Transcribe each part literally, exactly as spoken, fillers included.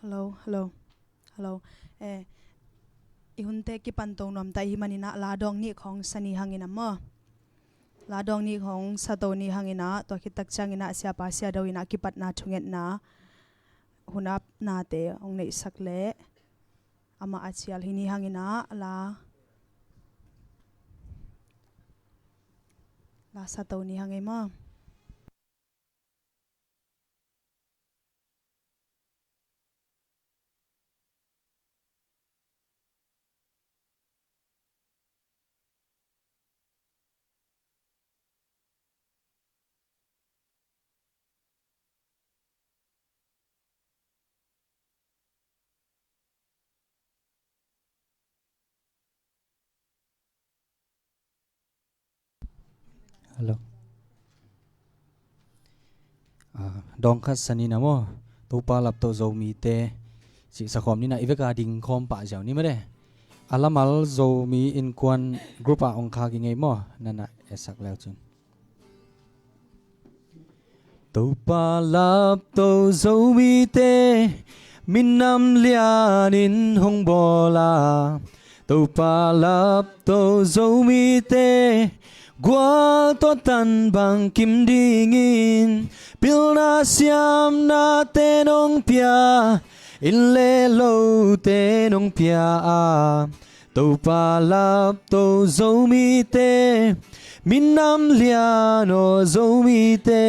Hello, hello, hello. Eh, i hunte kipan to nuam ta i hih manin ah la dawng ni khawng sa ni hangin ah maw. La dawng ni khawng sa to ni hangin ah, tua khit tak ciangin ah siapa siado in ah kipatna thungetna hun apnate hong neihsak leh amah a cial hi ni hangin ah la, la sa to ni hang ei maw. Hello. Ah, dawng khat sa ni na maw. Topa lapto Zomite cih sa khawm ni na, i vek a ding khawm pah ziau ni maw de. A lamal Zomi Innkuan group ah ong khak i ngei maw. Na na e sak leu cin. Topa lapto Zomite minam lianin hong bawl a, Topa lapto Zomite gual tawh tan bangkim dingin pilna siamnate nong pia, inn le lote nong pia a, Topa lapto Zomite minam lian aw Zomite.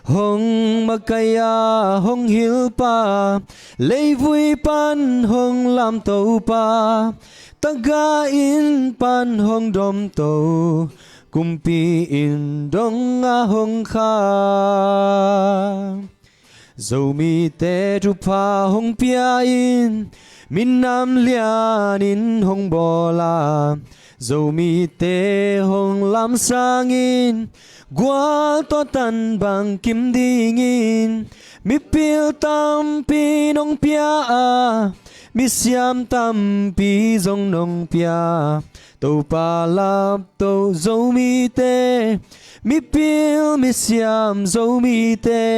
Hong makaih a hong hilpa, leivui pan hong lamtopa, taga inn pan hong domto, kumpi inn dong a hong kha. Zomite thupha hong pia in, minam lianin hong bawl a, Zomite hong lamsangin, gual tawh tan bangkim dingin, mipil tampi nong pia a, misiam tampi zong nong pia. Topa lapto Zomite, mipil misiam Zomite.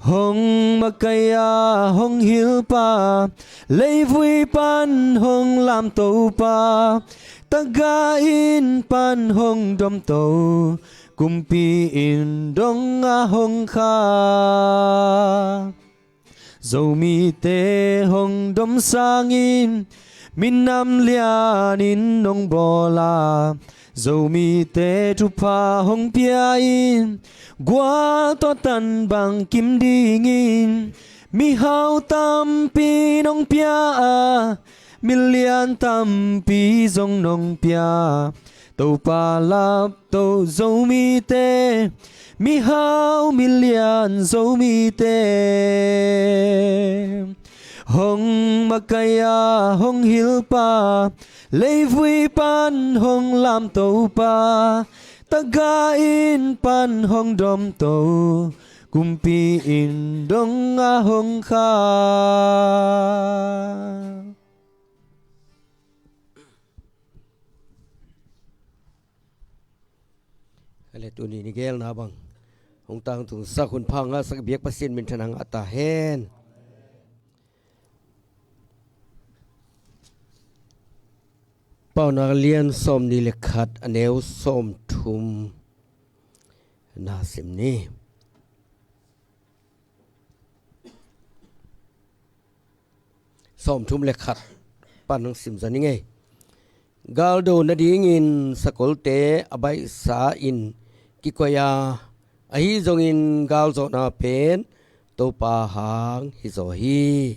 Hong makaih a hong hilpa, leivui pan hong lamtopa, taga inn pan hong domto, kumpi inn dong a hong kha. Zomite hong dom sangin, minam lianin hong bawl a, Zomite thupha hong pia in, gual tawh tan bangkim dingin, mihau tampi nong pia a, milian tampi zong nong pia. Topa lapto Zomite, mihau milian Zomite. Hong makaih a hong hilpa, leivui pan hong lamtopa, taga inn pan hong domto, kumpi inn dong a hong kha. Ka le tuni ni gelna bang hong tangtungsak, hun pha ngahsak biak Pasian minthanna ngah ta hen. Paunak lian sawmnih le khat, a neu sawmthum na sim ni. Sawmthum le khat pan hong sim zan i ngei. Galdo nadingin sakolte a baihsa in kikoih a, ahi zongin galzawhna pen Topa hang hizaw hi.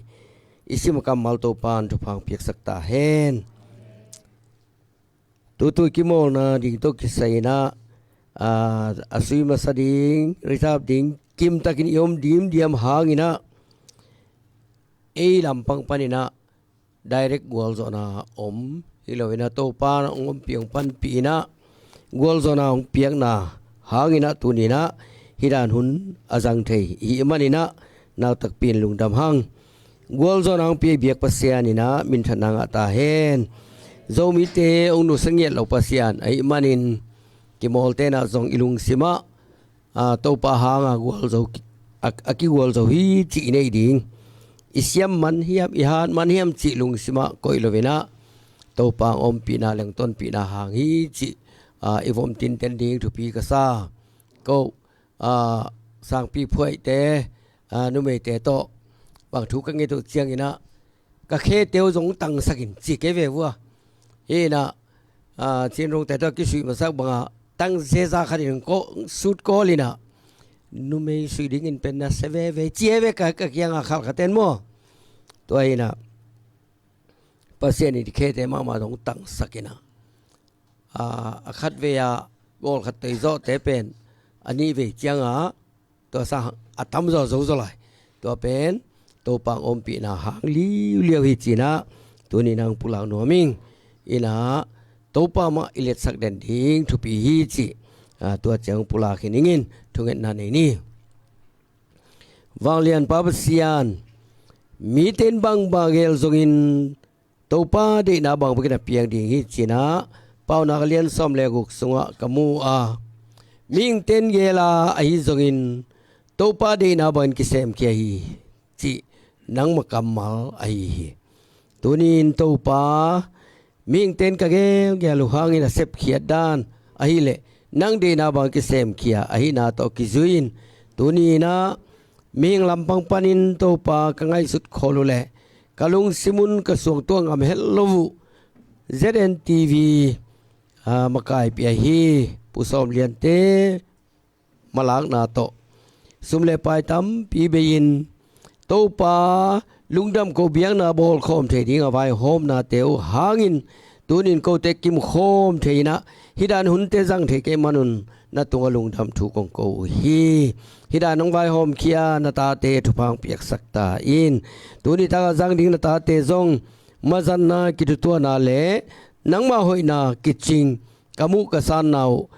I sim a kammal Topa in thupha hong piaksak ta hen. Tutu i kimawlna ding tawh kisai in ah, a sui masa ding, reserve ding kimtakin i om dimdiam hangin ah, ei lampang panin ah direct gualzawhna om hi loin ah, Topa in ah hong ompih hong panpih in ah, gualzawhna hong piakna hangin ah tuni in ah hih dan hun a zang thei i hih manin ah, nau takpi in lungdam hang. Gualzawhna hong pia i biak Pasian in ah minthanna ngah ta hen. Zomite hong nusia ngiat lo Pasian ahih manin, kimawlte in ah zong i lungsim ah a, Topa hanga gualzo ki-, a, a kigualzo hi cih i nei ding. I siam man hiam, i hat man hiam cih lungsimah koih loinah Topa ompihna lengtonpihna hang hi cih, a, i vom tinten ding thupi ka sa. Ko, a, sangpi phuaihte, a, numeite tawh bang thu ka nget uh cianginah ka khete uh zong tangsakin ci kei ve vua. Hinah, a, Chin Rungte tawh kisuih masak banga tang zeza khatin ko-, sut kawl inah numei sui dingin pen na se veve ci e ve ka, ka kianga khalh khaten maw. Tua hinah Pasian in khete mahmah zong tangsakinah, a, a khat vei-ah gol khat toizawhte pen a nih vei cianga tua sang a tamzaw zozaw lai. Tua pen Topa ompihna hang liuliau hi cinah tuni nang pulak nuam ing. Inah Topa mah i letsak den ding thupi hi cih, a, tua ciang pulak hi ningin thungetna nei ni. Vanglianpa Pasian, mite in bangbang gel zongin Topa deihna bang bekin a piang ding hi cinah Paunak a lian sawm le guk sungah ka mu a, mihingte in gela ahi zongin Topa deihna bangin kisemkhia hi cih nangma kammal ahi hi. Tuni-in Topa, mihingte in ka gelgel uh hangin a sepkhiat dan ahileh nang deihna bang kisemkhia ahihna tawh kizui-in tuni-inah mihing lampang panin Topa ka ngaihsut khol uh leh ka lungsim un ka suangtuah ngam het lo uh Z N T V, a, makai pia hi. Pu Sawm Liante malakna tawh sum le pai tampi bei-in Topa lungdam ko biakna bawlkhawm thei ding a vaihawmnate uh hangin tunin kote kimkhawm thei inah hih dan hunte zang thei kei manun na tungah lungdam thu kong ko uh hi. Hih dan hong vaihawmkhia na tate thupha hong piaksak ta in. Tuni takah zang ding na tate zong mazanna, kithutuahna le nangmah hoihna kicing ka muh ka sanna uh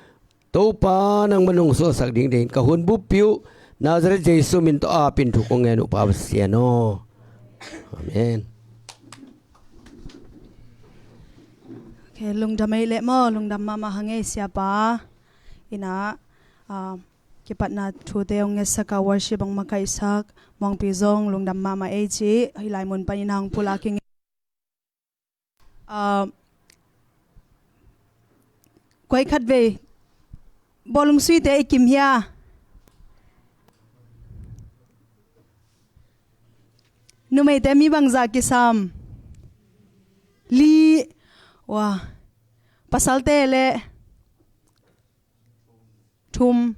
Topa nangman hong suahsak ding deihin ka hun buppi uh Nazareth Jesu min tawh apin thu kong ngen uh Pa Pasian aw. Amen. Okay, lungdam ei leh maw, lungdam mahmah hang ei siapa. Inah, ah, kipatna thute hong ngetsak a worship hong makaihsak Muangpi zong lungdam mahmah ei ci. Hih lai mun panin hong pulak ing. Ah, koi khat vei bawlung suite i kim hia? Numeite mi bangzah kisam? Li. Wa. Pasalte le thum.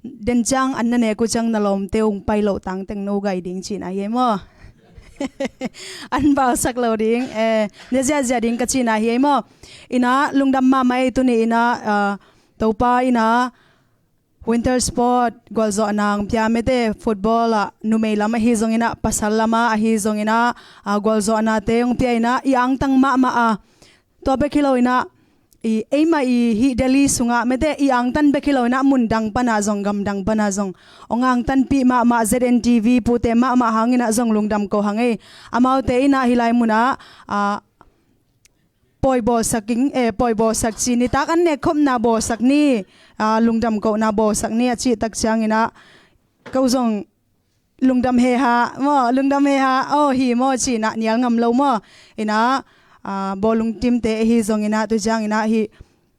Den ciang an na nek uh ciang na lawmte ung pai loh tangteng no gai ding cihna hi ei maw? An balsak lo ding, eh, na ziahziah ding ka cihna hi ei maw? Inah lungdam mahmah ei tuni inah, ah, Topa inah winter sport gualzawhna hong pia mete, football ah numei lam ahi zonginah pasal lama ahi zonginah, ah, gualzawhnate hong pia inah i angtang mahmah a, tua bek hi lo inah i eimah i hih Delhi sungah mete i angtan bek hi lo inah mundang pana zong gamdang pana zong hong angtanpih mahmah Z N T V pute mahmah hanginah zong lungdam ko hang ei. Amaute inah hih lai munah, ah, pawi bawlsak ing, eh, pawi bawlsak ci nitak an nekkhopna bawlsak ni, ah, lungdam kohna bawlsak ni a cihtak cianginah ko zong lungdam heha maw, lungdam heha aw hi maw cinah nial ngam lo maw? Inah, ah, bawlung timte ahi zonginah tu cianginah hih,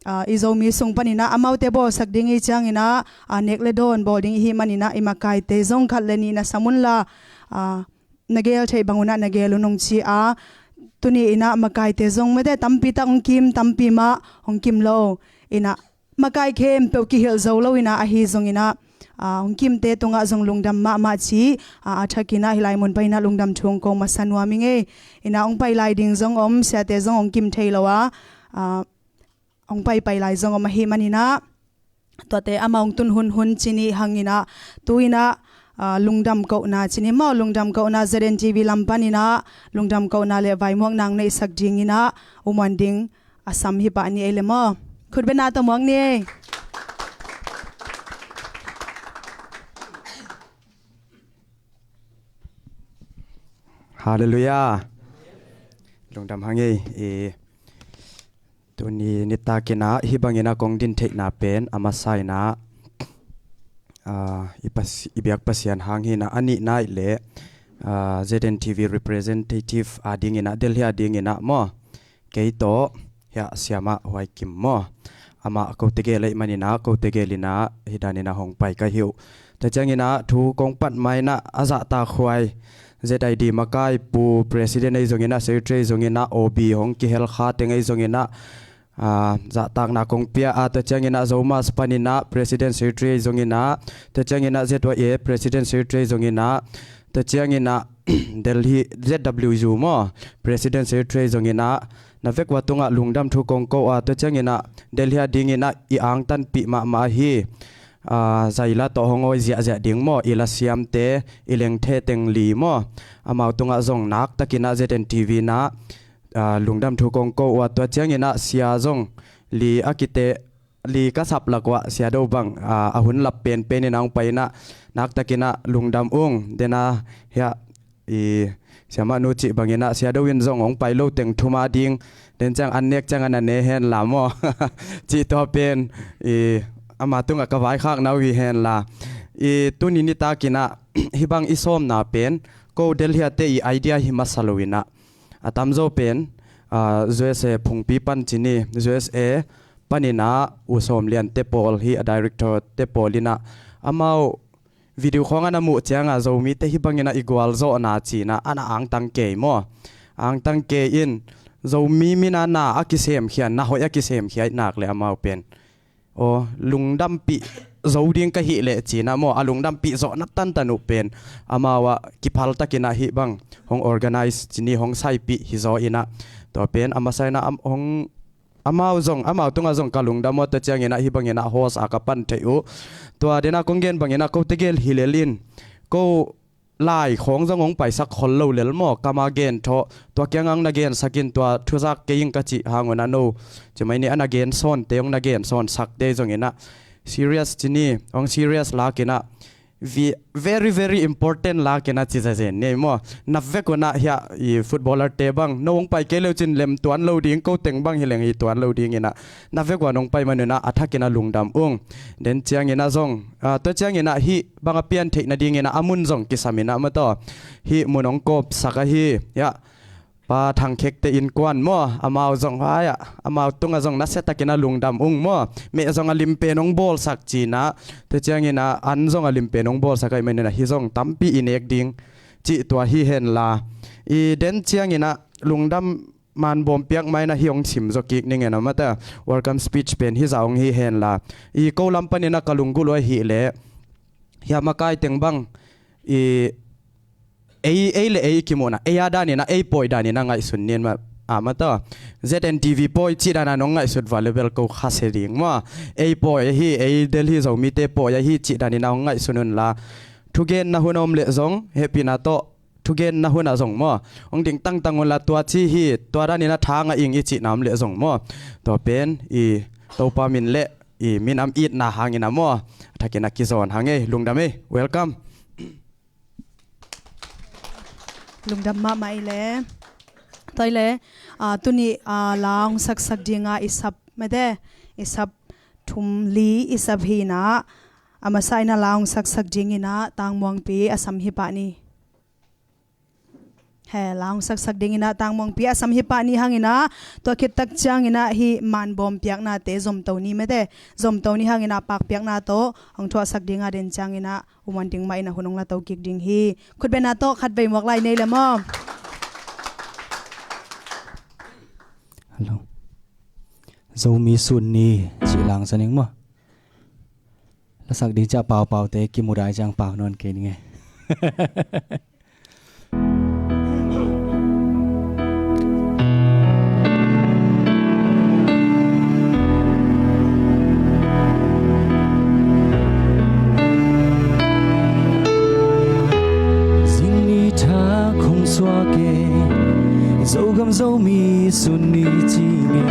ah, i Zomi sung paninah amaute bawlsak ding i cianginah, ah, nek le dawn bawl ding i hih maninah i makaite zong khat le nih na sam unla, ah, na gel theih bangunah na gel un hong ci a, tuni inah makaite zong mete tampi tak hong kim, tampi mah hong kim lo inah makai khempeuh kihilh zo lo inah ahi zonginah, ah, hong kimte tungah zong lungdam mahmah ci, ah, a thakinah hih lai mun paninah lungdam thu hong ko masa nuam ing ei. Inah hong pai lai ding zong om, siate zong hong kim thei lo a, ah, hong paipai lai zong om ahi maninah tuate amah hong tun hunhun cini hanginah tu inah, ah, lungdam kohna cini maw, lungdam kohna Z N T V lam paninah lungdam kohna le vaimuakna hong neihsak dinginah um an ding a sam hi pah ni ei le maw? Khutbetna tawh muak ni ei. Halleluiah. Lungdam hang ei. Eh, tuni nitakinah hih banginah kong din theihna pen a masa inah ah, i, pas, i biak Pasian hang hi in ah, a nihna i leh, ah, Z N T V representative a ding in ah, Delhi a ding in ah maw, kei tawh, hiah Siamah Huai Kim maw, amah kote gel ahih man in ah, kote gel in ah, hih dan in ah hong pai ka hi uh. Tua ciang in ah, thu kong pan ma in ah, a zahtak huai, Z I D makai pu president ahi zong in ah, secretary ahi zong in ah, O B hong kihel kha teng ahi zong in ah, ah, zahtakna kong pia a, tua ciang in ah, Zomus pan in ah, president secretary ahi zong in ah, tua ciang in ah, Z Y A president secretary ahi zong in ah, tua ciang in ah, Delhi Z W U maw, president secretary ahi zong in ah, na vek ua tungah lungdam thu kong ko a, tua ciang in ah, Delhi a ding in ah, i angtanpih mahmah ahi, ah, zaila tawh hong awi ziahziah ding maw, i lasiamte, i lengthe teng li maw, amau tungah zong naktak in ah, Z N T V in ah, ah, lungdam thu kong ko uh a, tua ciang in ah, sia zong li a kite, li ka sap lak uah, sia do bang, ah, a hun lap penpen in ah hong pai in ah, naktak in ah lungdam ung. Den a, hiah, i, Siamah nu cih bang in ah, sia do in zong hong pai lo teng thum a ding, den ciang an nek ciang a na ne hen la maw, cih tua pen, i, ama tungah ka vaikhakna uh hi hen la. I, tuni nitak in ah, hih bang i sawmna pen, ko Delhi a te i idea hi masa lo in ah, a tamzaw pen, ah, U S A phungpi pan ci ni, U S A pan in ah, U Sawm Lian te pawl hi, a director te pawl in ah, amau video khawng a na muh ciang a, Zomite hih bang in ah i gualzawhna ci in ah, a na angtang kei maw. Angtang kei in, Zomi min a na a kisemkhia, na hoih a kisemkhia ahih nak leh amau pen, aw, lungdampih zo ding ka hih leh ci in ah maw, a lungdampih zawhna tantan uh pen, amau ah kiphal tak in ah hih bang hong organize ci ni, hong saipih hi zaw in ah. Tua pen a masa in ah, am, hong, amau zong, amau tungah zong ka lungdam uh a, tua ciang in ah hih bang in ah host a ka pan theih uh. Tua den a kong gen bang in ah, kote gel hi lel in, ko lai khawng zong hong paisak khol lo lel maw, kam a gen thaw, tua kiang ah na gensak in, tua thuzak kei ing ka cih hang un ah, no, ci mai ni, a na gen sawnte hong na gen sawnsakte zong in ah, serious ci ni, hong serious lak in ah, vi-, very, very important lak in ah ci zazen ni maw. Na vek un ah hiah i footballer te bang, no hong pai kei le uh cin lem tuan lo ding, ko teng bang hi leng hi tuan lo ding in ah, na vek un hong pai man un ah, a thak in ah lungdam ung. Den ciang in ah zong, ah, tua ciang in ah hih bang a pian theih nading in ah, a mun zong kisam in ah maw, tua hih mun hong kawpsak ahi, hiah, Pa Thang Khek te innkuan maw, amau zong huai ah, amau tungah zong nasia tak in ah lungdam ung maw. Meh zong a lim pen hong bawlsak ci in ah, tua ciang in ah an zong a lim pen hong bawlsak ahih man in ah, hih zong tampi i nek ding cih tua hi hen la. I den ciang in ah lungdam man bawm piak mai in ah, hih hong sim zaw kik ning e, na maw, tua welcome speech pen hih zah hong hi hen la. I ko lam pan in ah ka lunggulh uh ahih leh, hiah makai teng bang, i, ei, ei le ei kimuhna, ei a dan in ah, ei pawi dan in ah ngaihsun ni maw, a maw, tua Z N T V pawi cih dan a nong ngaihsut val le bel ko khasia ding maw. Ei pawi ahi, ei Delhi Zomite pawi ahi cih dan in ah hong ngaihsun un la. Thugenna hun a om leh zong, hehpihna tawh thugenna hun ah zong maw, hong ding tangtang un la, tua ci hi, tua dan in ah tha ngah ing i cihna om leh zong maw, tua pen i Topa min le i minam itna hang in ah maw, a thak in ah kizawn hang ei, lungdam ei, welcome. Lungdam mahmah i le. Tua i le, ah, tuni, ah, la hong saksak ding a i sap mate, i sap thum li i sap hi in ah, a masa in ah la hong saksak ding in ah Tang Muangpi a sam hi pah ni. He, la hong saksak ding in ah Tang Muangpi a sam hi pah ni hang in ah, tua khit tak ciang in ah hih man bawm piaknate zomto ni mate, zomto ni hang in ah pakpiakna tawh hong thuahsak ding a, den ciang in ah U Muan Ding mah in ah hun hong la to kik ding hi. Khutbetna tawh khatvei muak lai nei le maw. Hello. Zomi Sun Ni cih lang sa ning maw. Lasak ding ciah paupaute kimu dai ciang pau nawn kei ning e. Zingni thak hong suak e, Zogam Zomi Sun Ni ci nge.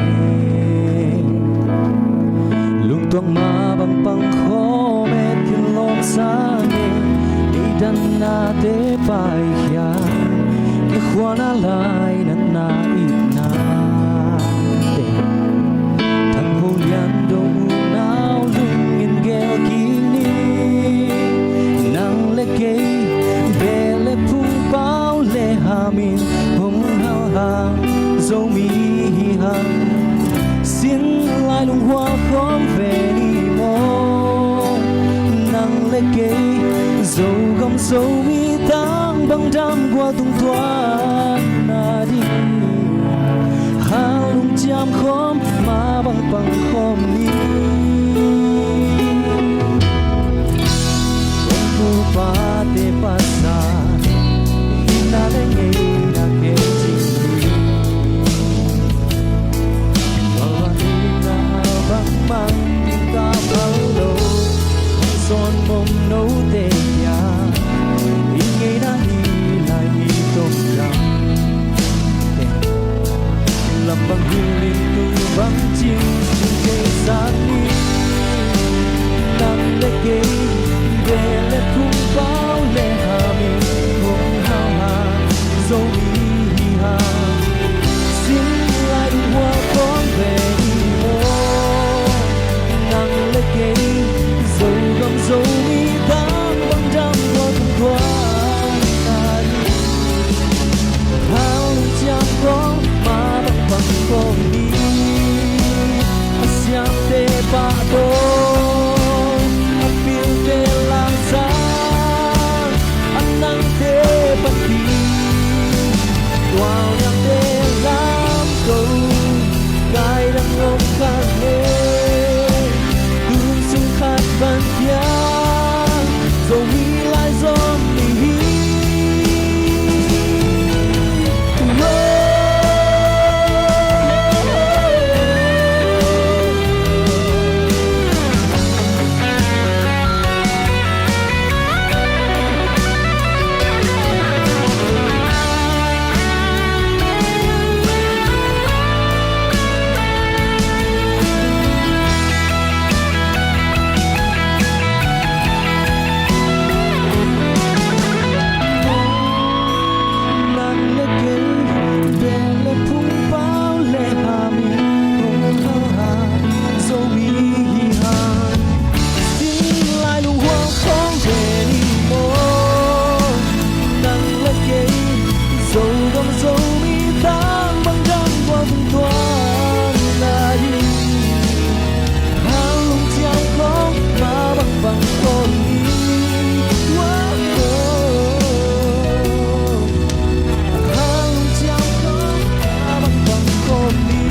Lungtuak ma bang pang khawm e, thinlawng sang e, deidanna te paikhia, kikhuana lai natna itna te. Thang Ho Lian Do unau lungin gel kik ni. min hong hal hang, Zomi hi hang. Sin lai lung hua khawm ve ni maw? Nang le kei Zogam Zomi tang bang dam gual tung tuan na ding, hang lungciam khawm ma bang pang khawm ni. Kong pupate pasal, ina le ngeina kei cing hi. Tua bang ina bang mang ta pal lo, hong sawn mong note ya, i ngeina hi lai hi tong lam. Lam bang hi ling tu bang cing cing kei sang ni. Nang le kei, bel le phung pau le ha mi hong hau ha, Zomi hi ha. Sin lai lung hua khawm ve ni maw? Nang le kei, Zogam Zomi tang bang dam gual tung tuan na ding. Hang lungciam khawm ma bang pang khawm ni. A siamte pahtawi, a pilte langsang, a nangte panpih, tualniamte lamto, kaidang om kha e. Tun sung khat van piang, Zomi lai Zomi hi. Nang le kei, bel le phung pau le ha mi hong hau ha, Zomi hi ha. Sin lai lung hua khawm ve ni maw? Nang le kei, Zogam Zomi tang bang dam gual tung tuan na ding. Hang lungciam khawm ma bang pang khawm ni. Wah, oh. Hang lungciam khawm ma bang pang khawm ni.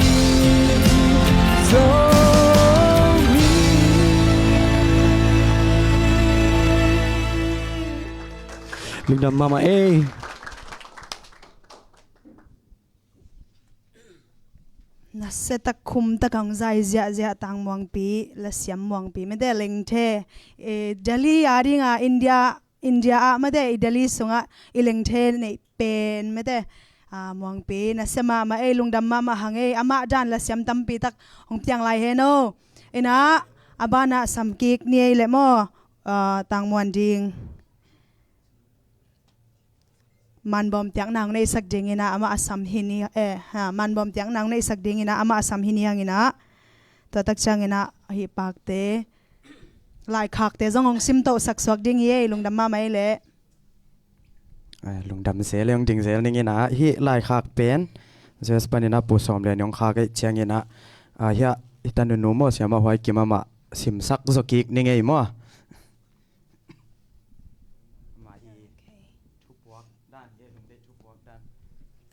Zomi. Lungdam mahmah ei. Nasia tak khum tak hong zai ziahziah Tang Muangpi, Lasiam Muangpi, mete Lengthe. Eh, Delhi a dinga India, India ah mete i Delhi sungah i Lengthe neih pen mete, ah, Muangpi, nasia mahmah ei, lungdam mahmah hang ei, amah dan lasiam tampi tak hong piang lai hen o. Ina, a banah sam kik ni ei leh maw, ah, Tang Muan ding. Manbawm tiakna hong neihsak dingin ah amah a sam hi ni, eh, ha, manbawm tiakna hong neihsak dingin ah amah a sam hi ni hangin ah. Tua tak ciangin ah hih pakte, laikhakte zong hong simtohsak suak ding hi ei, lungdam mahmah ei leh. Eh, lungdam zel ei, hong ding zel ning in ah, hih laikhak pen, Zeus panin ah Pu Sawm Lian hong khak ei ciangin ah, ah, hiah, hih ta nunu maw, Siamah Huai Kim amah simsak zaw kik ning ei maw.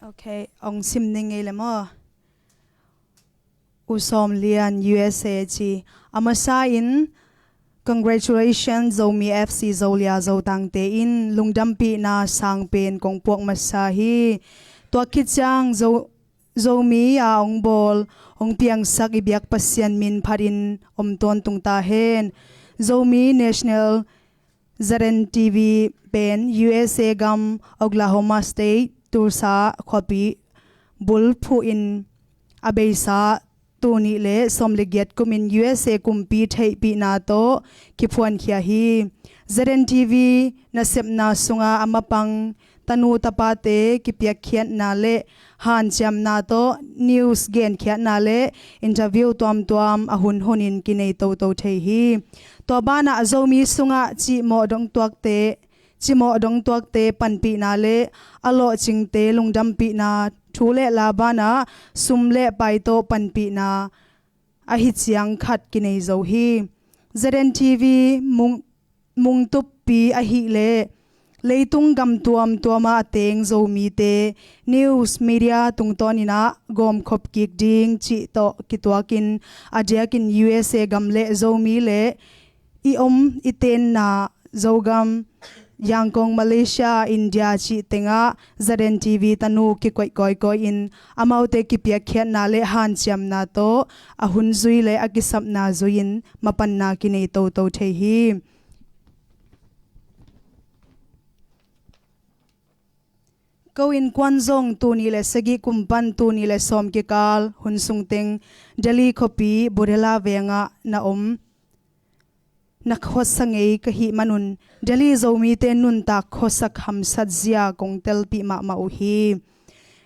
Ok, hong sim ning ei le maw. U Sawm Lian, U S A ci. A masa in, congratulations, Zomi F C Zolia Zotangte in lungdampihna sang pen kong puak masa hi. Tua khit ciang Zo Zomi a hong bawl, hong piangsak i biak Pasian min phatin om tawntung ta hen. Zomi National Z N T V pen U S A gam Oklahoma State, Tulsa khuapi bulphuhin a beisa tul nih le sawm le giat kumin U S A kumpi theihpihna tawh kiphuankhia hi. Z N T V nasepna sunga a mapang tanu tapate kipiakkhiatna le hanciamna tawh news genkhiatna le interview tuamtuam a hunhunin kinei toto thei hi. Tua banah Zomi sungah cihmawh dongtuakte cimawh dongtuakte panpihna le a lawhcingte lungdampihna, thu le la banah sum le pai tawh panpihna ahi ciang khat kinei zo hi. ZNTV mung, mungtuppi ahih leh leitung gam tuamtuama a teng Zomite news media tungtawninah gawmkhop kik ding cih tawh kituakin a diakin USA gam le Zomi le i om i tenna Zogam, Yangon, Malaysia, India cih tengah ZNTV tanu kikoih kawikawi in amaute kipiakkhiatna le hanciamna tawh a hun zui le a kisapna zui-in mapanna kinei toto thei hi. Ko innkuan zong tul nih le sagih kum pan tul nih le sawm kikal hun sungteng Delhi khuapi Budhela vengah na om na khuasa ngei ka hih manun Delhi Zomite nuntak khuasa khamsat zia kong telpih mahmah uh hi.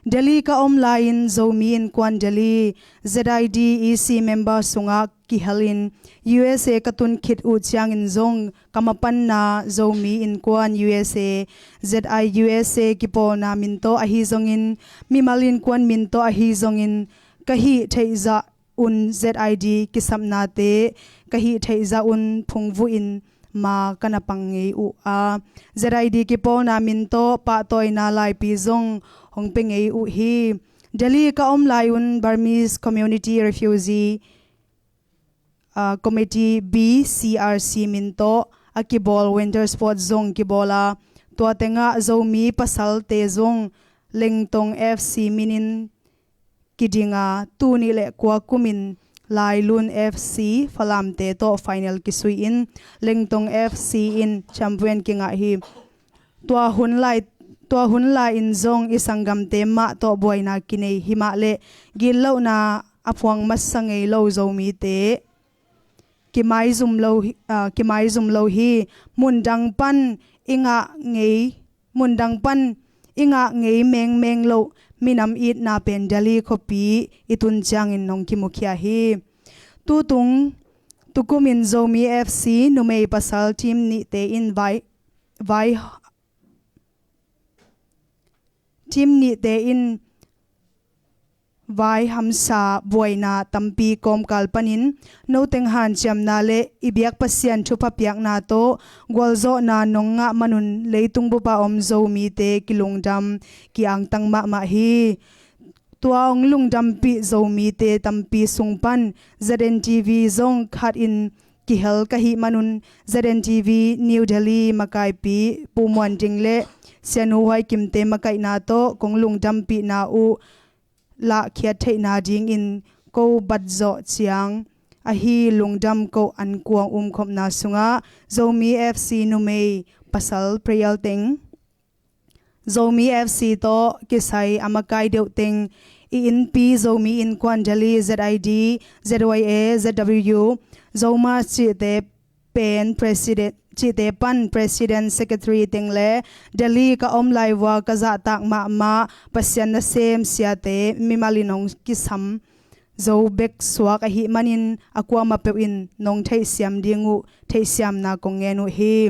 Delhi ka om lai-in Zomi Innkuan Delhi, ZID EC member sungah kihelin USA ka tun khit uh ciangin zong ka mapanna Zomi Innkuan USA, ZIUSA kipawlna min tawh ahi zongin, mimal innkuan min tawh ahi zongin, ka hih theihzah un ZID kisapnate ka hih theihzah un phungvuhin ma ka na pang ngei uh a, ZID kipawlna min tawh pahtawina laipi zong hong pia ngei uh hi. Delhi ka om lai un Burmese Community Refugee, ah, Committee, BCRC min tawh a kibawl winter sport zong kibawl a, tua tengah Zomi pasalte zong Lengtong FC minin kiding a, tul nih le kua kumin Lailun FC Falamte tawh final kisui in Lengtong FC in champion kingah hi. Tua hun lai, tua hun lai-in zong i sanggamte mah tawh buaina kinei himah le gitlohna a phuang masa ngei lo Zomite kimaizum lo hi, ah, kimaizum lo hi. Mundang pan i ngah ngei, mundang pan i ngah ngei mengmeng loh minam itna pen Delhi khuapi i tun ciangin hong kimukhia hi. Tutung tukumin Zomi FC numei pasal team nihte in vai, vai, team nihte in vai hamsa buaina tampi kawmkal panin noteng hanciamna le i biak Pasian thupha piakna tawh gualzawhna nong ngah manun leitung bupa om Zomite kilungdam ki-angtang mahmah hi. Tua hong lungdampih Zomite tampi sung pan ZNTV zong khatin kihel ka hih manun ZNTV New Delhi makaipi Pu Muan Ding le Sianu Huai Kimte makaihna tawh kong lungdampihna uh lahkhiat theihna dingin ko batzawh ciang ahi lungdam ko ankuang umkhopna sungah Zomi FC numei pasal player teng, Zomi FC tawh kisai a makai deuh teng, i innpi Zomi Innkuan Delhi, ZID, ZYA, ZWU, Zomas cihte pen president, cihte pan president, secretary teng le Delhi ka om lai vua ka zahtak mahmah Pasian nasem siate mimal in hong kisam zo bek suak ahih manin a kuamah peuh in nong theihsiam ding uh theihsiamna kong ngen uh hi.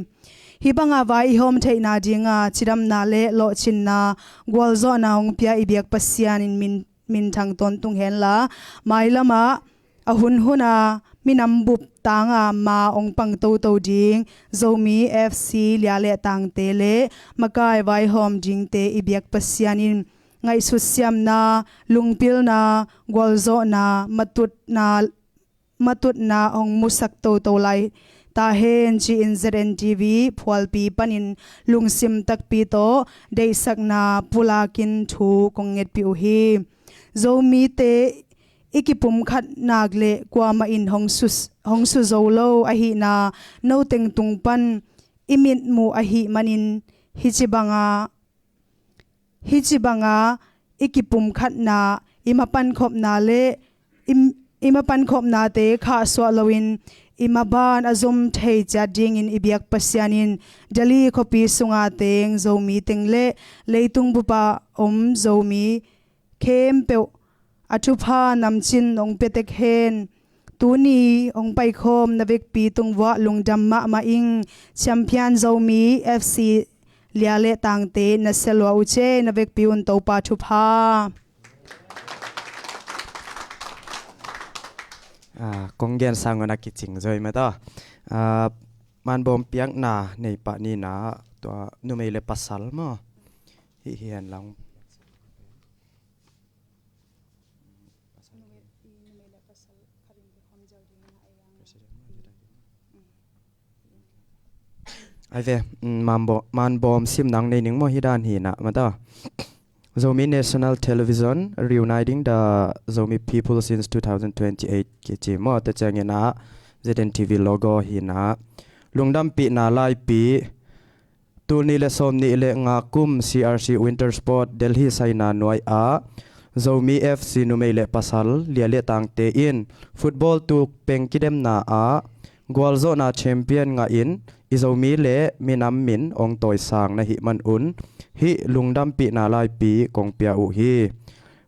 Hih banga vai i hawm theihna dinga cidamna le lawhcinna gualzawhna hong pia i biak Pasian in min, minthang tawntung henla, mailamah a hunhuna minam bup tanga ma hong pang toto ding Zomi FC lia le tangte le makai vaihawm dingte i biak Pasian in ngaihsut siamna, lungpilna, gualzawhna, matutna, matutna hong musak toto lai ta hen ci-in ZNTV phualpi panin lungsim takpi tawh deihsakna pulakin thu kong ngetpih uh hi. Zomite i kipumkhat nak le kuamah in hong su, hong su zo lo ahihna noteng tung pan i mitmuh ahih manin hih ci banga hih ci banga i kipumkhatna, i mapankhopna le i, i mapankhopnate khahsuah loin i maban a zom thei ciat dingin i biak Pasian in Delhi khuapi sunga teng Zomi teng le leitung bupa om Zomi khempeuh a thupha namcin hong pia tek hen. Tuni hong paikhawm na vekpi tung vuah lungdam mahmah ing. Champion Zomi FC Lia le Tangte na sia lua uh ce, na vekpi un Topa thupha. Ah, kong gen sang un a kicing zoi mah tawh. Ah, manbawm piakna nei pah ni na, tua numei le pasal maw? Hih hian lang. Ai ve, mm, manbawm, manbawm sim nang nei ning maw, hi dan hi na mah tawh. Zomi National Television, reuniting the Zomi people since two thousand twenty-eight kici maw, tua ciangin ah Z N T V logo hi na. Lungdampihna laipi, tul nih le sawm nih le nga kum C R C Winter Sport Delhi saina nuai ah Zomi F C numei le pasal Lia le Tangte in football tuk peng kidemna ah gualzawhna champion ngah in i Zomi le minam min ong tawisang na hih man un hih lungdampihna laipi kong pia uh hi.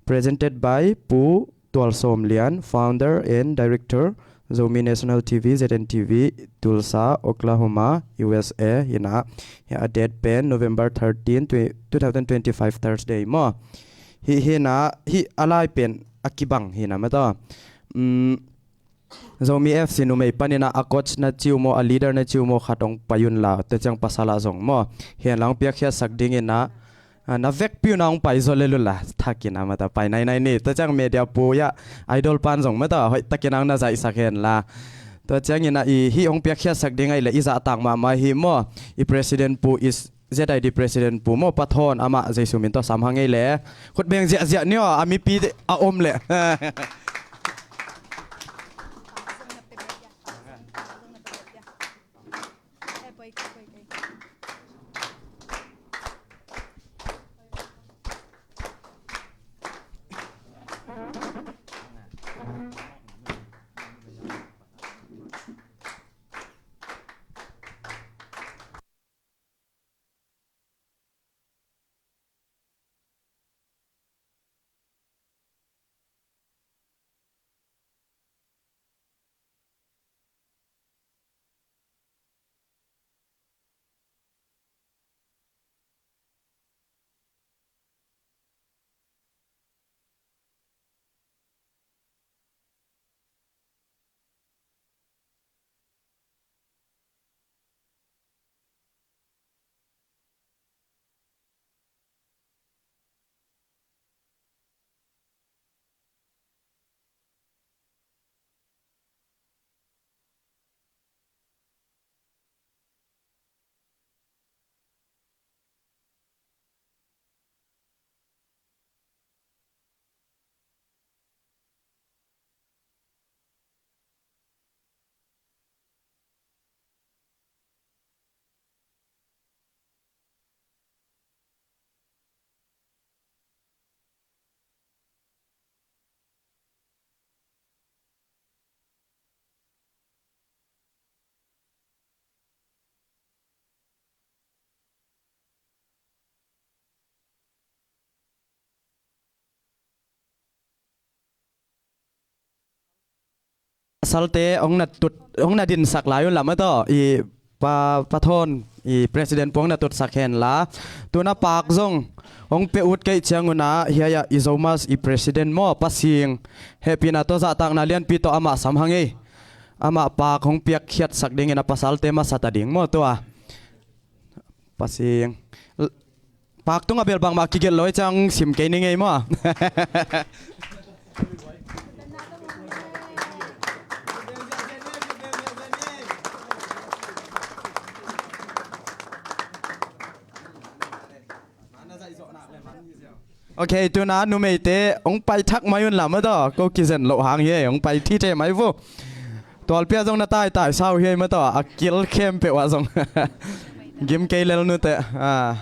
Presented by Pu Tual Sawm Lian, Founder and Director, Zomi National T V, Z N T V, Tulsa, Oklahoma, U S A, hi na. Hi a date pen November thirteen, twe-, two thousand twenty-five, Thursday maw. Hi, hi na, hi a lai pen a kibang hi na mah tawh. Mm, Zomi F C numei panin ah a coach na ci uh maw, a leader na ci uh maw, khat ong pai un la, tua ciang pasal ah zong maw. Hi a lang piakkhiatsak dingin ah, ah, na vekpi un ah ong pai zaw lel un la, thakin ah mah tawh pai nainai ni. Tua ciang media pu ah, idol pan zong mah tawh hoih takin ah ong na zaihsak hen la. Tua ciangin ah i hih ong piakkhiatsak ding ahih leh i zahtak mahmah hi maw. I president pu is Z I D president pu maw, Pa Thawn, amah Jesu min tawh sam hang ei le. Khut beng ziahziah ni aw, a mipi a om le. Pasalte hong na tut, hong na dinsak lai un la mah tawh, i Pa, Pa Thawn, i president pu hong na tutsak hen la. Tuna pak zong hong pia ut kei ciang un ah, hiai ah i Zomus i president maw, Pa Sing, hehpihna tawh zahtakna lianpi tawh amah sam hang ei. Amah pak hong piakkhiatsak dingin a pasalte masa ta ding maw tua. Pa Sing. L-, pak tung a bel bangmah kigelh lo ei ciang sim kei ni ngei maw. Ok, tuna numeite hong pai thak mai un la mah tawh, ko kizen loh hang hi ei, hong pai thithe mai vo. Tualpi ah zong na taitai sau hi ei mah tawh, a kil khempeuh ah zong. Gim kei lel nute. Ah.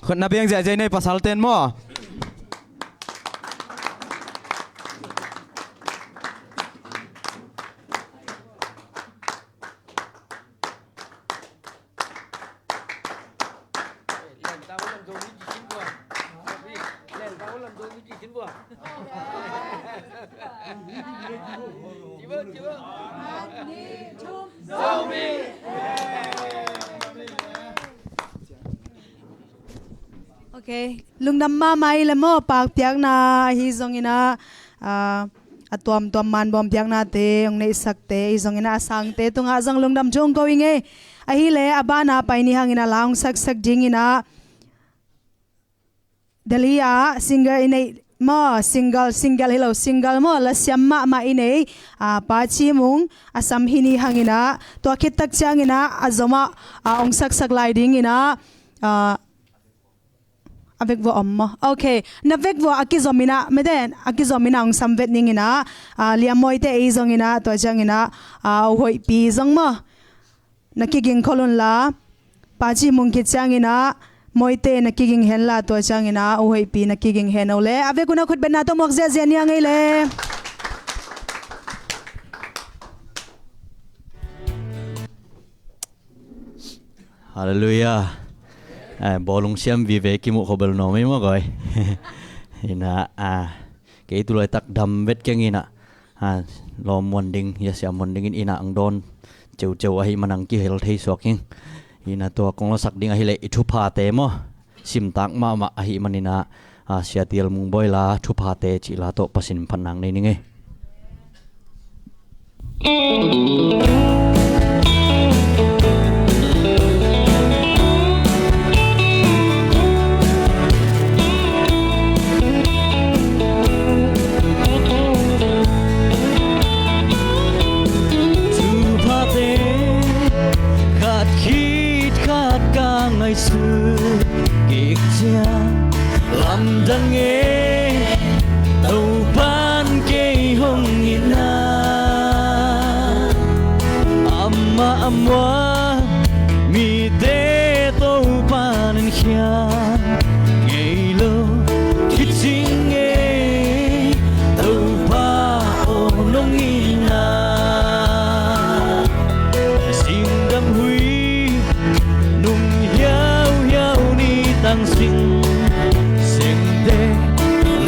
Khut na beng ziahziah nei pasalten maw. Ok, lungdam mahmah i le maw, pakpiakna ahi zongin ah, ah, a tuamtuam manbawm piaknate hong neihsakte ahi zongin ah, a sangte tungah zong lungdam thu hong ko i ngei. Ahi le a bana pai ni hangin ah la hong saksak dingin ah, Delhi ah singer i neih maw, single, single hi lo, single maw, lasiam mahmah i nei, ah, Pa Ci Mung, a sam hi ni hangin ah, tua khit tak ciangin ah a zom ah, ah, hong saksak lai dingin ah, ah, a vekvua om maw? Ok, na vekvua a kizom in ah, meden a kizom in ah hong sam vet ning in ah, ah, Liam Mawite ei zongin ah, tua ciangin ah, ah, U Hoihpi zong maw, na kiging khol un la, Pa Ci Mung khit ciangin ah Mawite na kiging hen la, tua ciangin ah U Hoihpi na kiging hen o le. A vek un ah khutbetna tawh muak ziahziah ni a ngei le. Halleluiah. Eh, bawlung siam vive kimuh kho bel nuam ei maw koi. Ina, ah, kei tu laitak dam vet keng ina, ah, lawm muan ding, ya siam muan dingin ina ang dawn ceuceu ahih man ang kihel thei suak hing. Ina tua kong lasak ding ahih leh i thuphate maw, simtak mahmah ahih man ina, ah, Sia Tial Mung Bawi la thuphate cih la tawh Pasian phatna nei ning ei. Thuphate khat khit khat ka ngaihsut kik ciang, lamdang e, Topa'n kei hong itna. Amah a muang mite Topa'n en khia ngei lo, kicing e, Topa aw nong itna. Singdam hui nung hiauhiau ni, tang sing sengte,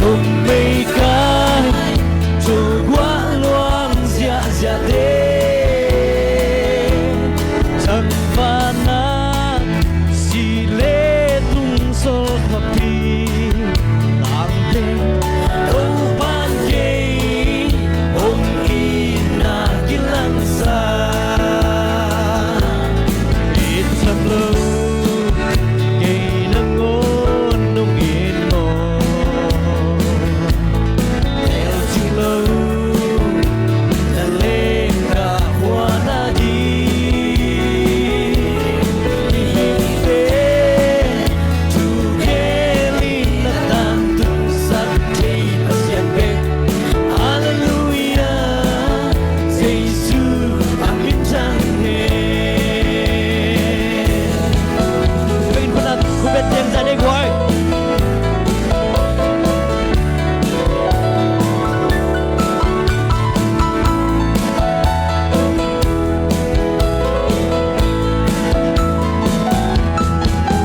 lum mei kai, thu guah luang ziahziahte, thangvana si le tung sol khapi tangte, Topa'n kei hong itna kilangsa. It tham lo, kei nangawn nong it maw? Tel cing lo, na leng ka huan a ding. Hihte thu gelin na tangtungsak thei Pasian bek. Halleluiah, Jesu a min thang hen. Pen pulak khubet tiang za dek huai.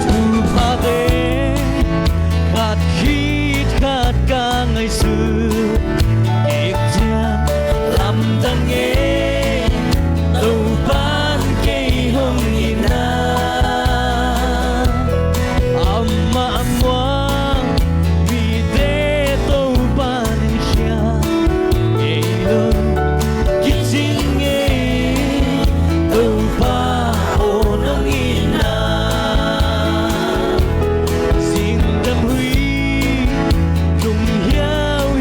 Thuphate khat khit khat ka ngaihsut kik ciang, lamdang e, Topa'n kei hong itna. Amah a muang mite Topa'n en khia ngei lo, kicing e, Topa aw nong itna. Singdam hui nung hiau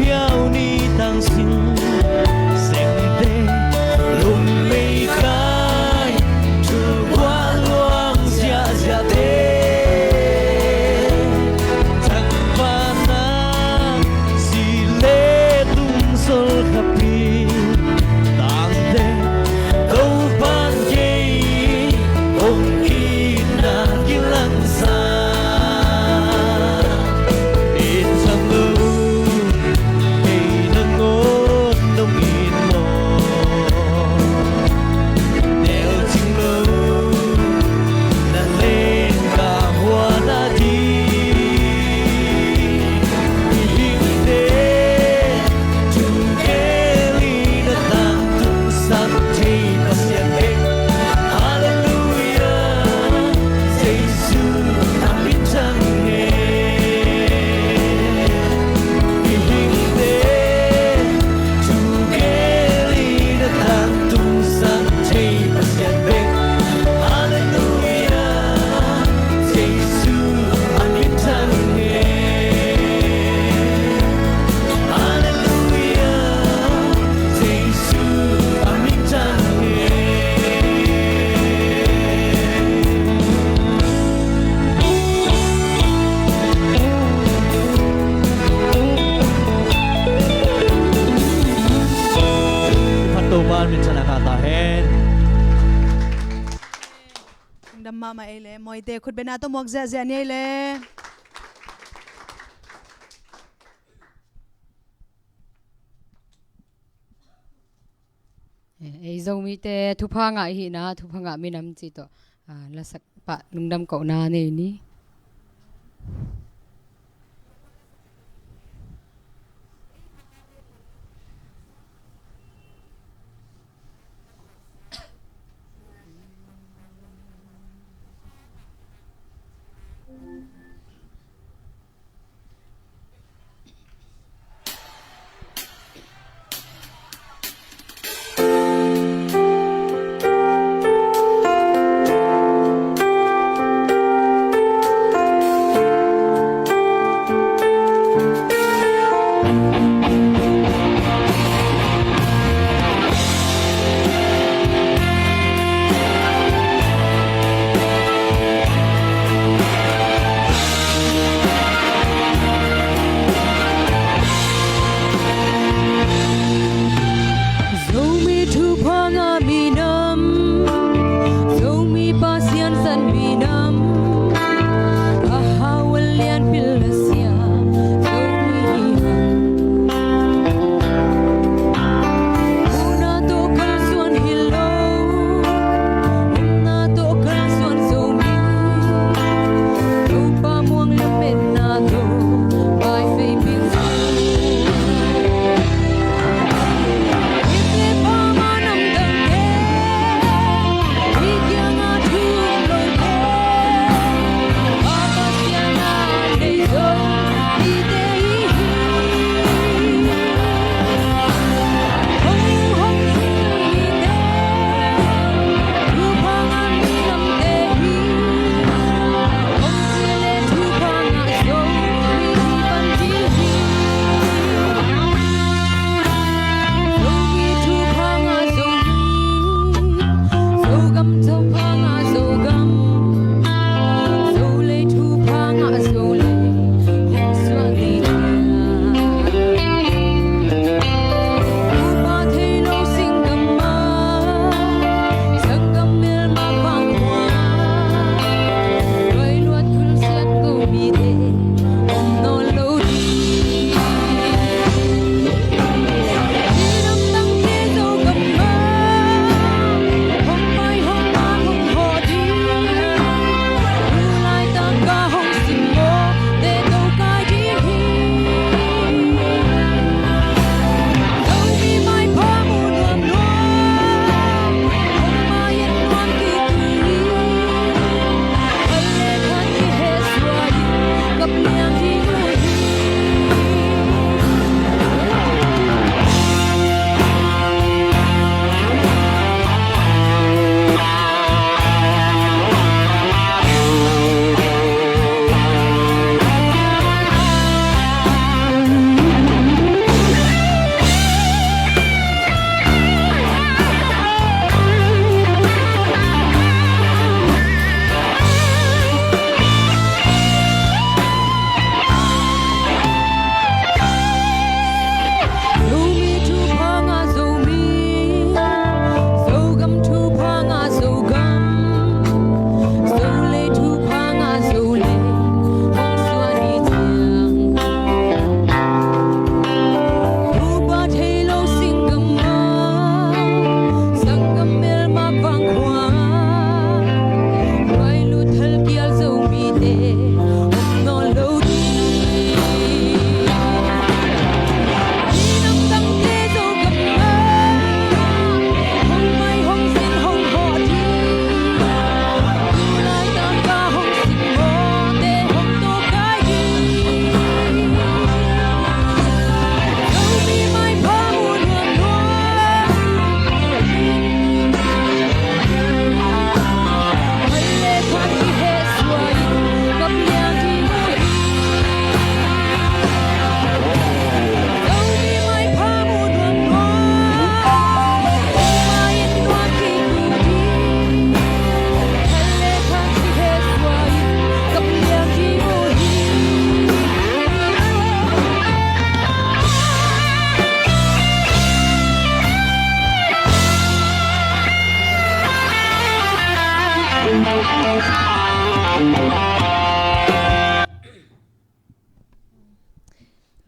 Amah ei le, Mawite khutbetna tawh muak ziahziah ni ei le. Eh, ei Zomite thupha ngah ihina, thupha ngah minam cih tawh, ah, lasak pah lungdam kohna nei ni. Zomi thupha ngah minam, Zomi Pasian san minam, a hau a lian pil a sia, Zomi hi hang.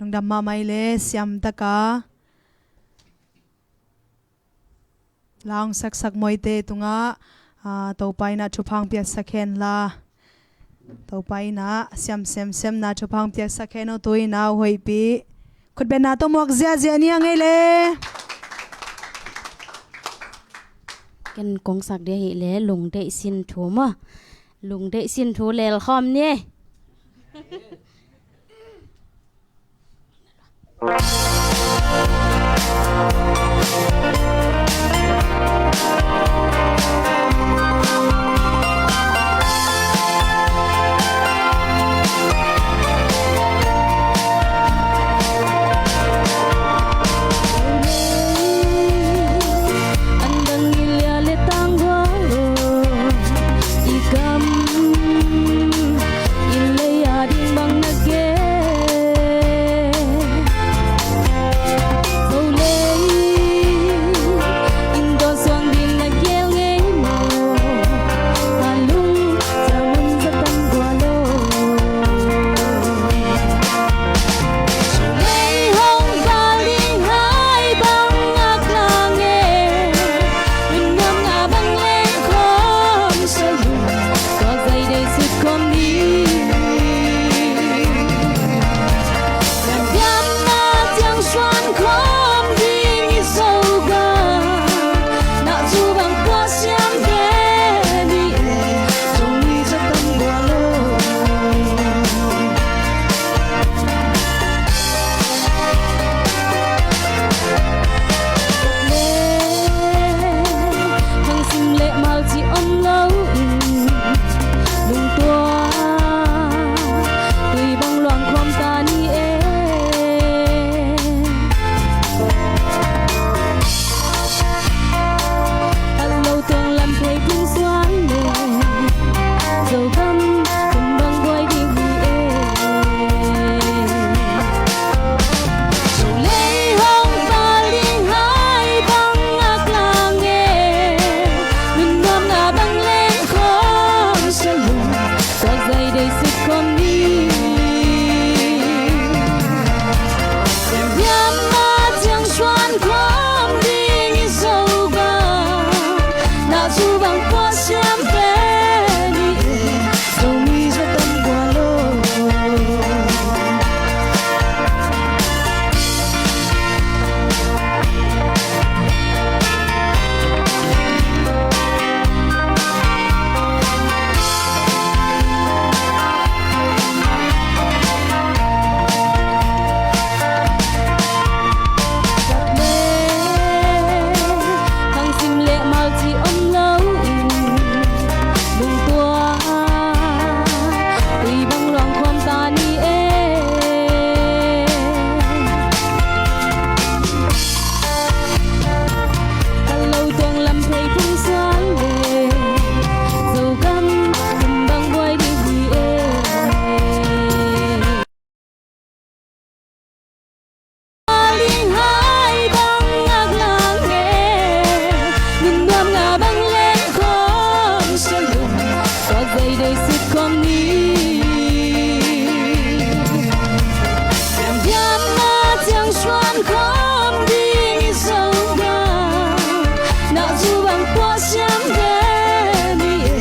Lungdam mahmah i le siam taka la hong saksak mawite tungah, ah, Topa in ah thupha hong piaksak hen la. Topa in ah siam semsemna thupha hong piaksak hen aw. Tu in ah hoihpi khutbetna tawh muak ziahziah ni a ngei le. Ken kong sak dia hi le lungdeih sin thu maw. Lungdeih sin thu lel khawm ni. An dang i lia le tang gual lo, i gam i lei a ding bang na gen. Zo lei in dawn suang ding na gel ngei maw? A lung ciang un za tang gual lo. Lei hong val ding hai bang ngak lang e, min nuam nga bang leng khawm sa lung, tua zai dei sut khawm ni. Lam diam na ciang suan khawm ding i Zoga, na zu bang puah siam ve ni e, Zomi za tam gual lo. Thang sim le mal ci om lo in, lungtuak tui bang luang khawm ta ni e. Khat lo tuang lam thei phung suan le, Zogam kum bang buai ding hi e. Zo lei hong val ding hai bang ngak lang e, min nuam nga bang leng khawm sa lung, tua zai dei sut khawm ni. Diam na ciang suan khawm ding i Zoga, na zu bang puah siam ve ni e, Zomi za tam gual lo. Thang sim le mal ci om lo in, lungtuak tui bang luang khawm ta ni e. Khat lo tuang lam thei phung suan le, Zogam kum bang buai ding hi e. Ling hai bang ngak lang e, min nuam nga bang leng khawm sa lung, tua zai dei sut khawm ni. Diam na ciang suan khawm ding i Zoga, na zu bang puah siam ve ni e,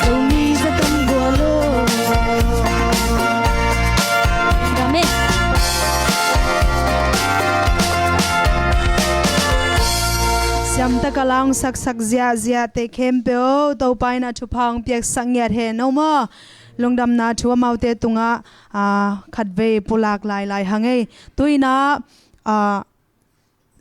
Zomi za tam gual lo. Amen. Siam taka la hong saksak ziahziahte khempeuh Topa in a thupha hong piaksak ngiat hen aw maw. Lungdamna thu amaute tungah, ah, khatvei pulak lailai hang ei. Tu in ah, ah,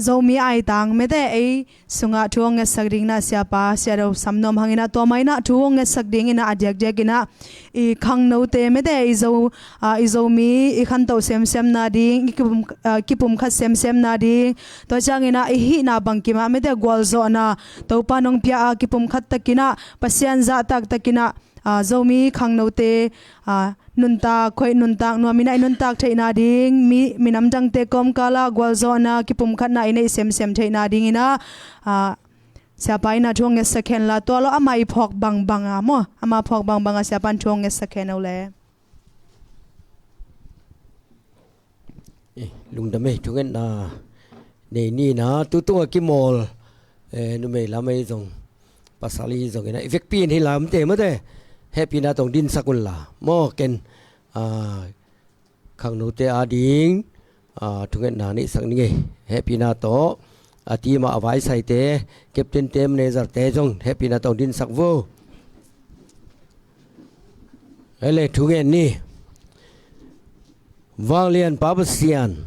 Zomi aitang mete ei sungah thu hong ngetsak ding in ah siapa, Sia Do Sam Nuam hang in ah tua mah in ah thu hong ngetsak ding in ah a diakdiak in ah i khangnote mete i Zo, ah, i Zomi i khantoh semsemna ding, i kipum, ah, kipumkhat semsemna ding, tua ciang in ah i hihna bangkim ah mete gualzawhna Topa in hong pia a kipumkhat tak in ah Pasian zahtak tak in ah, ah, Zomi khangnote, ah, nuntak, khuaih nuntak nuam in ah i nuntak theihna ding, mi, minam dangte kawmkal ah gualzawhna kipumkhatna i neih semsem theihna ding in ah, ah, siapa in ah thu hong ngetsak hen la, tua lo amah i phawk bangbang ah maw, amah phawk bangbang ah siapa in thu hong ngetsak hen aw le. Lungdam ei, thungetna nei ni na, tutung a kimawl, eh, numei lam ei zong, pasal ei zong ina, i vekpi in hi lamte mate, hehpihna tawh hong dinsak unla. Maw ken, ah, khangnote ading, ah, thungetna neihsak ning ei. Hehpihna tawh, a team a, a vaisaite, captain te, manager te zong hehpihna tawh hong dinsak vo. Ei le, thungen ni. Vanglian Pa Pasian,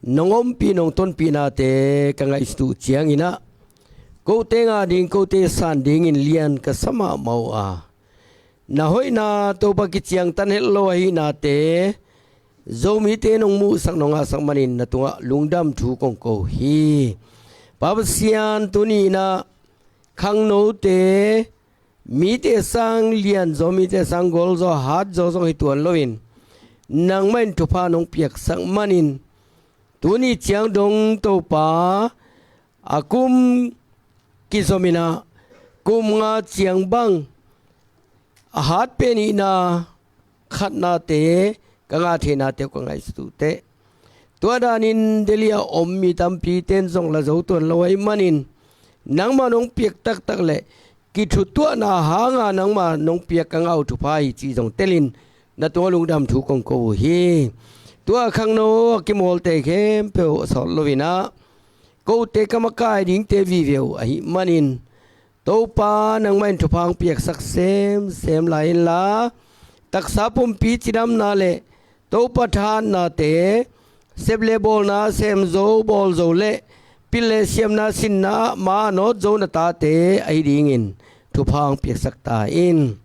nong ompih, nong tonpihnate ka ngaihsut uh ciangin ah, kote ngah ding, kote san dingin lian ka sa mahmah uh a, na hoihna Topa kiciangtan het lo ahihnate Zomite nong muhsak, nong ngahsak manin na tungah lungdam thu kong ko hi. Pa Pasian, tuni in ah khangnote, mite sang lianzaw, mite sang gualzaw, hatzaw zong hi tuan loin, nangmah in thupha nong piaksak manin, tuni ciang dong Topa, a kum kizom in ah, kum nga ciang bang a hat pen ihna khatnate, ka ngah theihnate uh ka ngaihsut uh teh, tua danin Delhi a om mi tampite in zong la zo tuan lo ahih manin, nangmah nong piak taktak le kithutuahna hanga nangmah nong piak ka ngah uh thupha hi cih zong telin, na tungah lungdam thu kong ko uh hi. Tua khangno a kimawlte khempeuh a sawt loin ah, kote ka makai dingte vive uh ahih manin, Topa, nangmah in thupha hong piaksak semsem lai inla, taksa pumpi cidamna le Topa thahatnate, sep le bawlna, sem zo, bawl zo le pil le siamna, sinna ah ma a nawt zo na tate ahi dingin thupha hong piaksak ta in.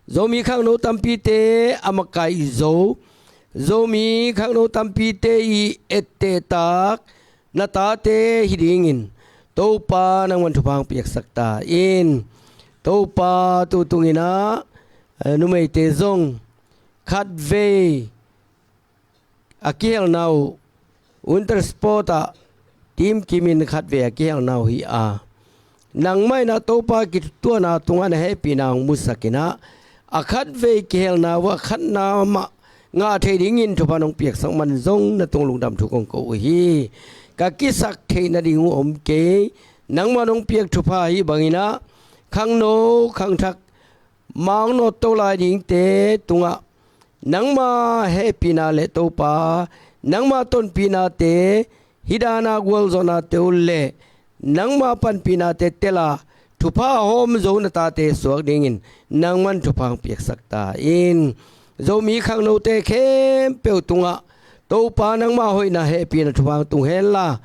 Zomi khangno tampite a makai zo, Zomi khangno tampite i ettehtak na tate hi dingin, Topa, nangmah in thupha hong piaksak ta in. Topa, tutung in ah, eh, numeite zong khatvei a kihelna uh, winter sport ah team kimin khatvei a kihelna uh hi a, nangmah in ah Topa, kithutuahna tungah na hehpihna hong musak in ah, a khatvei kihelna uh a khatna mah ngah thei dingin thupha nong piaksak man zong na tung lungdam thu kong ko uh hi. Ka kisak theih nading uh om kei, nangmah nong piak thupha ahi bangin ah, khangno khangthak ma hong nawtto lai dingte tungah, nangmah hehpihna le Topa, nangmah tonpihnate, hih dana gualzawhnate uh le nangmah panpihnate tela thupha a hawm zo na tate suak dingin nangmah in thupha hong piaksak ta in. Zomi khangnote khempeuh tungah Topa, nangmah hoihna, hehpihna thupha hong tung henla,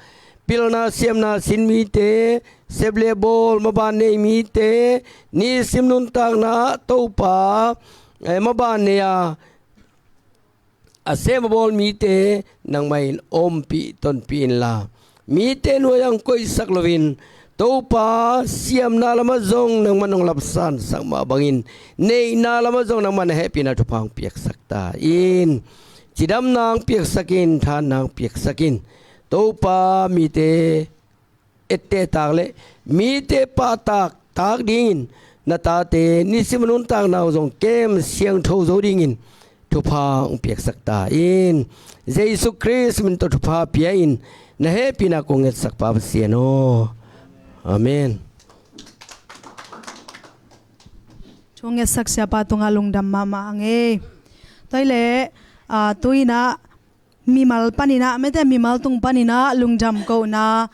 pilna siamna sin mite, sep le bawl maban nei mite, nisim nuntakna ah Topa, eh, maban nei a, a sem a bawl mite nangmah in ompih tonpih inla, mite nuai-ah hong koihsak loin, Topa, siamna lamah zong nangmah in hong lapsansak mah bangin, neihna lamah zong nangmah in na hehpihna thupha hong piaksak ta in. Cidamna hong piaksak in, thahatna hong piaksak in. Topa, mite ettehtak le mite pahtaktak dingin, na tate nisim a nuntakna uh zong kem siangtho zo dingin thupha hong piaksak ta in. Jesu Khrist min tawh thupha pia in, na hehpihna kong ngetsak, Pa Pasian aw. Amen. Thu ngetsak siapa tungah lungdam mahmah ing ei. Tua hi leh, ah, tu-in ah mimal panin ah, mete mimal tung panin ah lungdam kohna,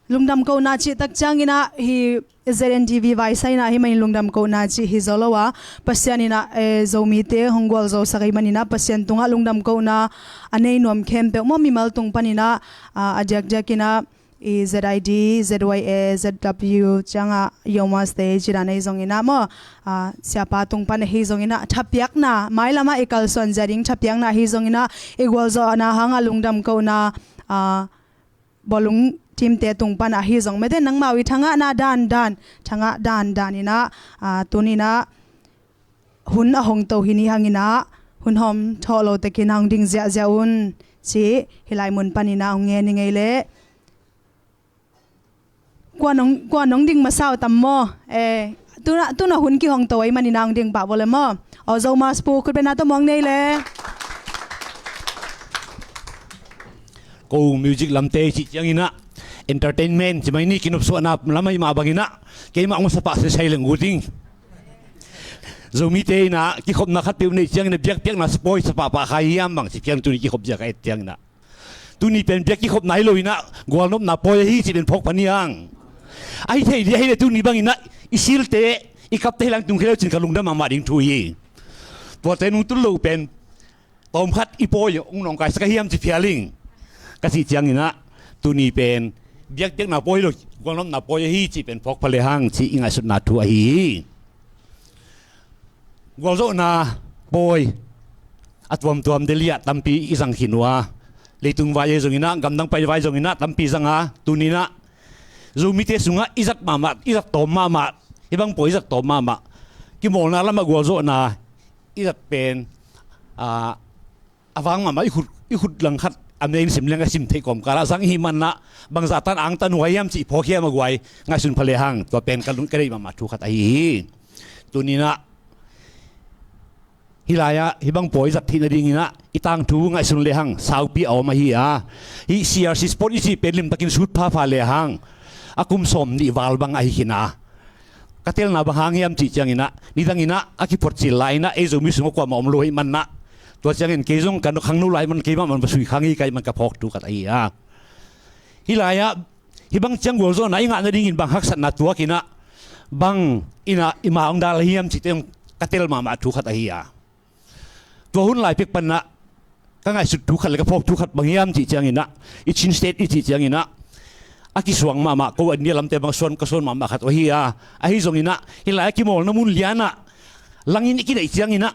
lungdam kohna cih tak ciangin ah, hih Z N T V vaisa in ah hih manin lungdam kohna cih hi zaw lo a, Pasian in ah, eh, Zomite hong gualzosak ahih manin ah, Pasian tungah lungdam kohna a nei nuam khempeuh maw, mimal tung panin ah, ah, a diakdiakin ah, i Z I D, Z Y A, Z W ciangah, Yoma State, ci dan ahi zongin ah maw, ah, siapa tung pan ahi zongin ah, thapiakna, mailam ah i kalsuan zia ding thapiakna ahi zongin ah, i gualzawhna hangah lungdam kohna, ah, bawlung teamte tung pan ahi zong, mete nangmau i thangahna dandan, thangah dandan in ah, ah, tuni-in ah hun a hong to hi ni hangin ah, hun hawm thawh lo takin hong ding ziahziah un, ci hih lai mun panin ah hong ngen ing ei leh. Kua nong, kua nong ding masa uh tam maw? Eh, tu-in ah, tu-in ah hun kihong to ahih manin ah hong ding pah vawleh maw. Aw, Zomas Pu, khutbetna tawh muang ni ei leh. ko music lamte cih cianginah entertainment ci mai ni, kinopsuahna lam ahi mah banginah keimah hong sapah sesai leng uh ding. Zomite inah kikhopna khat peuh neih cianginah biakpiakna pawi sapah pah kha hiam bang ci piang tuni kikhop ziak a et cianginah. Tuni pen biak kikhopna hi lo inah gualnopna pawi ahi cih pen phawk pan hi hang. Ahi thei dih ahi le tuni banginah i silte i kapte hi lang tung khia leu cin ka lungdam mahmah ding thu hi. Tuate nungtun lo pen tawmkhat i pawi hong nawngkaisak ahi hiam ci phial ing. Ka cih cianginah tuni pen biakpiakna pawi hi lo, gualnopna pawi ahi cih pen phawk pha le hang cih i ngaihsutna thu ahi hi. Gualzawhna pawi a tuamtuam Delhi ah tampi i zang khin uh a, leitung vai ei zonginah, gamdang pai vai zonginah tampi zang a, tuninah Zomite sungah i zat mahmah, i zat tawm mahmah, hibang pawi i zat tawm mahmah, kimawlna lamah gualzawhna i zat pen a, a vang mahmah i khut, i khut langkhat a mei in sim leng a sim theih kawmkalah zang i hih manah bangzah tan angtan uh a hiam cih phawk hiam a guai ngaihsun pha le hang. Tua pen ka lung ka deih mahmah thu khat ahi hi. Tuninah hih lai-ah hibang pawi zat theih nadinginah i tangthu ngaihsun le hang saupi a om ahi a, hih C R C sport i cih pen limtakin sut phapha le hang a kum sawm nih val bang ahi khin a. Ka telna bang hang hiam cih cianginah nidanginah a kiphot cil lai-inah ei Zomi sungah kuamah om lo ahih manah, tua ciangin kei zong ka khangno lai man keimah man va sui khang hi ka hih man ka phawk thu khat ahi a. Hih lai-ah hibang ciang gualzawhna i ngah nadingin bang haksatna tuakinah bang inah i ma hong dal ahi hiam cihte hong ka tel mahmah thu khat ahi a. Tua hun lai pek panah ka ngaihsut thu khat le ka phawk thu khat bang hiam cih cianginah, i Chin State i cih cianginah a kisuang mahmah ko India lamte bang suan ka suan mahmah khat uh ahi a. Ahi zonginah hih lai a kimawlna mun lianah langin i kineih cianginah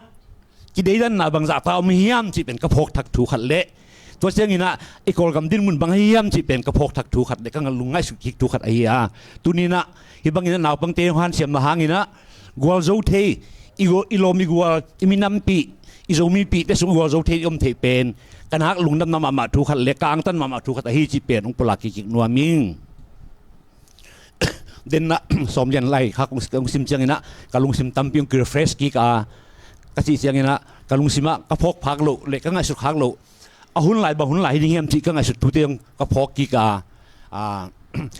kideidanna bangzah ta om hiam cih pen ka phawk thak thu khat le tua cianginah i Kawlgam dinmun bang ahi hiam cih pen ka phawk thak thu khat le ka lung ngaihsut kik thu khat ahi a. Tuninah hih banginah naupangte hong hansiamna hanginah gualzo thei i, i lawm i gual i minampih i Zomipihte sung gualzo thei i om theih pen ka nak lungdamna mahmah thu khat le ka angtan mahmah thu khat ahi cih pen hong pulak kik nuam ing. Denah sawm lian lai khak hong sim cianginah ka lungsim tampi hong ki-refresh kik a, ka cih cianginah ka lungsimah ka phawk phak loh le ka ngaihsut khak loh a hun lai bang hun lai hi ding hiam cih ka ngaihsut thute hong ka phawk kik a, a,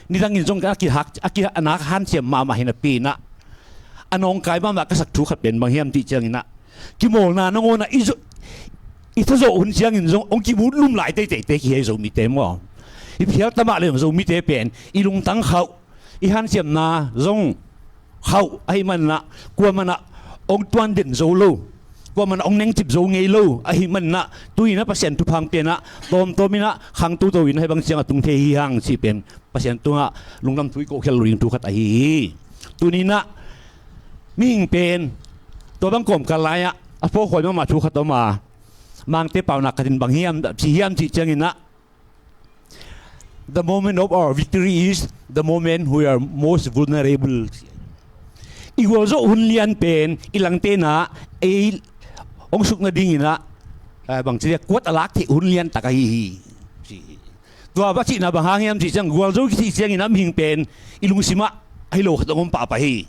nidangin zong a kihak a ki a nak hanciam mahmah hi napi inah a nawngkai mahmah ka sak thu khat pen bang hiam cih cianginah kimawlna nangawnah i zo i thazawh hun ciangin zong hong kimutlum lai teiteite kihi a i Zomite maw? I phial tamah le zong Zomite pen i lungtang khauh, i hanciamna zong khauh ahih manah kuamanah hong tuan den zo lo, kuamanah hong nengcip zo ngei lo ahih manah tuinah Pasian thupha hong pianah tawmtawminah khang toto inah hih bang ciang a tung thei hi hang cih pen Pasian tungah lungdam thu i kohkhial lo ding thu khat ahi hi. Tuninah mihing pen tua bang kawmkal lai-ah a phawkhuai mahmah thu khat om a, Mangte paunak khatin bang hiam, ci hiam cih cianginah, "The moment of our victory is the moment we are most vulnerable." I gualzawh hun lian pen i langtenah ei hong suk nadinginah, eh, bangci dia kuat a lak theih hun lian tak ahi hi. Tua va cihna bang hang hiam cih ciang gualzo kici cianginah mihing pen i lungsimah ahi lo khat hong om pahpah hi.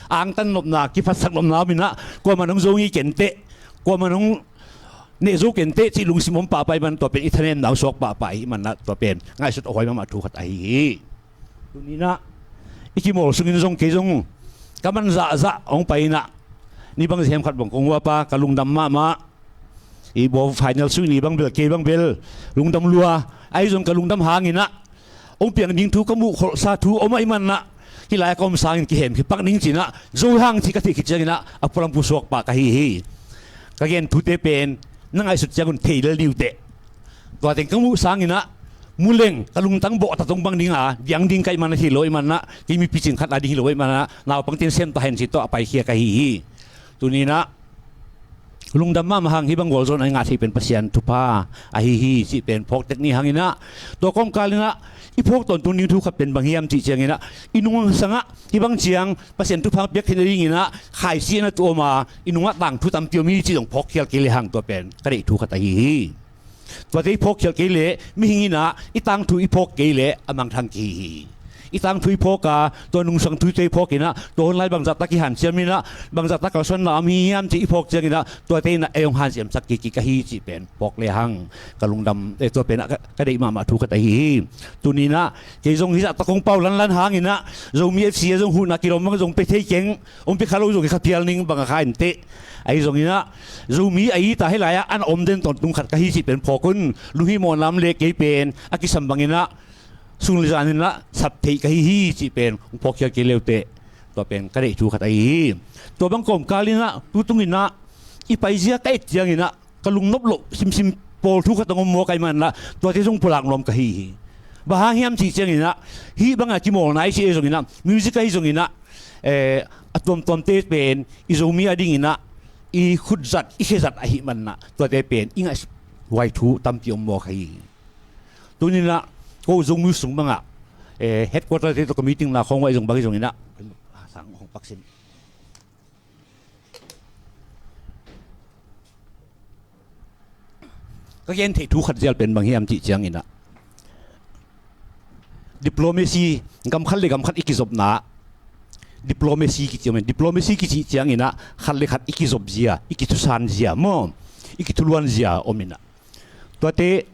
Angtan nopna, kiphatsak nopna om inah kuaman hong zo ngei kenteh, kuaman hong neh zo kenteh cih lungsim om pahpah ahih man tua pen i thanemna hong suak pahpah ahih manah tua pen ngaihsut a huai mahmah thu khat ahi hi. Tuninah i kimawl sungin zong kei zong ka man zahzah hong pai inah ni bang ziam khat bang kong uapa ka lungdam mahmah. I baw final sung ni bang bel kei bang bel lungdam lua. Ahi zong ka lungdam hanginah hong piang ding thu ka muh kholhsa thu om ahih manah hih lai-ah ka om sangin kihem khit pak ning cinah zo hang cih ka theih khit cianginah a pualam pusuak pah ka hi hi. Ka gen thute pen na ngaihsut ciangun thei lel dih uh teh. Tua teng ka muh sanginah mu leng ka lungtang bawh a tatong bang dinga diang ding ka hih manah hi lo ahih manah kei mi picing khat a ding hi lo ahih manah naupang ten sem ta hen ci tawh a paikhia ka hi hi. Tuninah lungdam mahmah hang hih bang gualzawhna i ngah thei pen Pasian thupha ahi hi cih pen phawk tek ni hanginah tua kawmkalinah i phawk tawntung ding thu khat pen bang hiam cih cianginah i nungsangah hih bang ciang Pasian thupha hong piak theih nadinginah khaisi a na tuh om a i nungah tangthu tampi om hi cih zong phawkkhial kei le hang tua pen ka deih thu khat ahi hi. Tuate i phawkkhial kei leh mihing inah i tangthu i phawk kei leh a mangthang kihi hi. i tangthu i phawk a, tua nungsang thu i phawk inah, tua hun lai bangzahtak i hanciam inah, bangzahtak kalsuanna om hi hiam cih i phawk ciang inah, tuate inah ei hong hanciamsak kik kik ahi cih pen phawk lehang ka lungdam, eh, tua pen ah ka, ka deih mahmah thu khat ahi hi. Tuni inah kei zong hih zahtak kong pau lanlan hang inah, Zomi F C a zong huhna kilawm bang zong pia thei keng, hong pia kha lo zong i kha phial ning bang a kha inteh. Ahi zong inah Zomi a it a hih lai-ah an om den tawntung khat ka hi cih pen phawk un. Lunghimawhna om leh kei pen a kisam bang inah sun le zan inah sap theih ka hi hi cih pen hong phawkkhial kei leuteh, tua pen ka deih thu khat ahi hi. Tua bang kawmkal inah tutung inah i paizia ka et ciang inah ka lungnop loh simsim pawl thu khat hong om maw ka hih man inah, tuate zong pulak nuam ka hi hi. Bang hang hiam cih ciang inah, hih bang a kimawlna i cih ahi zong inah, music ahi zong inah, eh, a tuamtuamte pen i Zomi a ding inah i khutzat i khezat ahih man inah, tuate pen i ngaihsut huai thu tampi om maw ka hi hi. Tuni inah ko Zomi sung bangah, eh, headquarter te tawh ka meeting na khawng uh ahi zong bang ahi zong inah, sang hong paksim. Ka gen theih thu khat zial pen bang hiam cih ciang inah, diplomacy, gam khat le gam khat i kizopna, diplomacy kici om in, diplomacy kici ciang inah khat le khat i kizop zia, i kithusan zia maw, i kithuluan zia om inah, tuate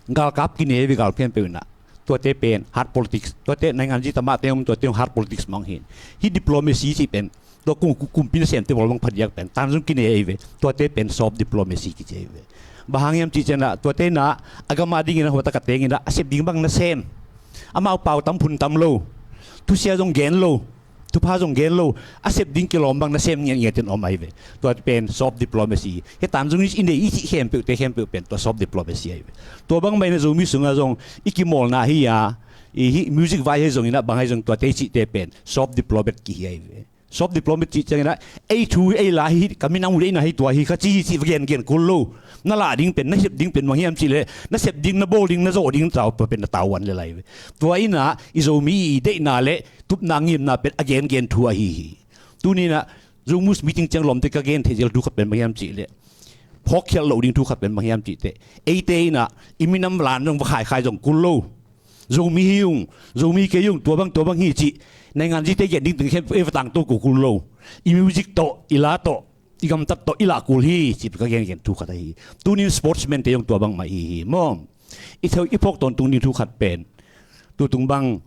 galkap kine ve, gal khempeuh inah, tuate pen hard politics, tuate naingan zi tamahte om, tuate hard politics mah hi in. Hih diplomacy cih pen tua kum, kum, kumpi nasemte bawl bang phadiak pen tan zong kine ahi ve. Tuate pen soft diplomacy kici ahi ve. Bang hang hiam cih ciang inah, tuate inah a gam a ding inah hua tak a teng inah a sep ding bang nasem, amau pau tam phun tam lo, thusia zong gen lo, thupha zong gen lo, a sep ding kilawm bang nasem ngiatngiat in om ahi ve. Tua pen soft diplomacy. Hih tan zong i nei i cih khempeuhte khempeuh pen tua soft diplomacy ahi ve. Tua bang mah inah Zomi sungah zong i kimawlna hi a, i hih music vai ahi zong inah bang ahi zong tuate i cihte pen soft diplomat kihi ahi ve. Soft diplomat cih ciang inah ei thu ei la hi, ka minam uh deihna hi, tua hi kha ci hi cih va gengen kul lo. Na lah ding pen, na sep ding pen bang hiam cih leh, na sep ding, na bawl ding, na zawh ding, tua pen na tavuan le lai ve. Tua inah i Zomi i deihna le tupna ngimna pen a gengen thu ahi hi. Tuni inah Zomus meeting ciang lawmte ka gen theih zial thu khat pen bang hiam cih leh, phawkkhialh loh ding thu khat pen bang hiam cih teh, eite inah i minam lan zong va khaikhai zong kul lo. Zomi hi ung, Zomi kei ung, tua bang tua bang hi cih naingan zite gen ding teng khen ei va tangto kul kul lo. I music tawh, i la tawh, i gamtat tawh i lah kul hi cih pen ka gengen thu khat ahi hi. Tuni in sportsman te zong tua bang mah i hi hi maw. I theu i phawk tawntung ding thu khat pen, tutung bang,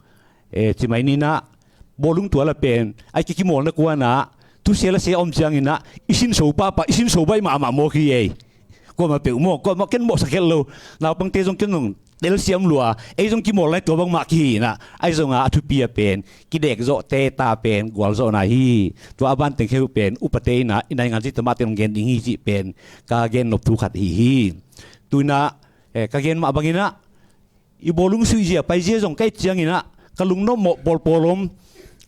eh, ci mai ni inah, bawlung tual a pen ai kikimawlna kuan ah thusia lasia om ciang inah i sinso pahpah, i sinso baih mahmah mawk hi ei. Kuamah peuh maw, kuamah ken mawhsak het lo. Naupangte zong ken zong telsiam lua, ei zong kimawl lai tua bangmah kihi inah, ahi zongah a thupi a pen kidek zawhte ta pen gualzawhna hi. Tua a ban teng kheuh pen upate inah i naingan zi tamahte hong gen ding hi cih pen ka gen nop thu khat hi hi. Tu inah, eh, ka gen mah bang inah i bawlung suihzia paizia zong ka et ciang inah ka lungnopmawh pawlpawl om.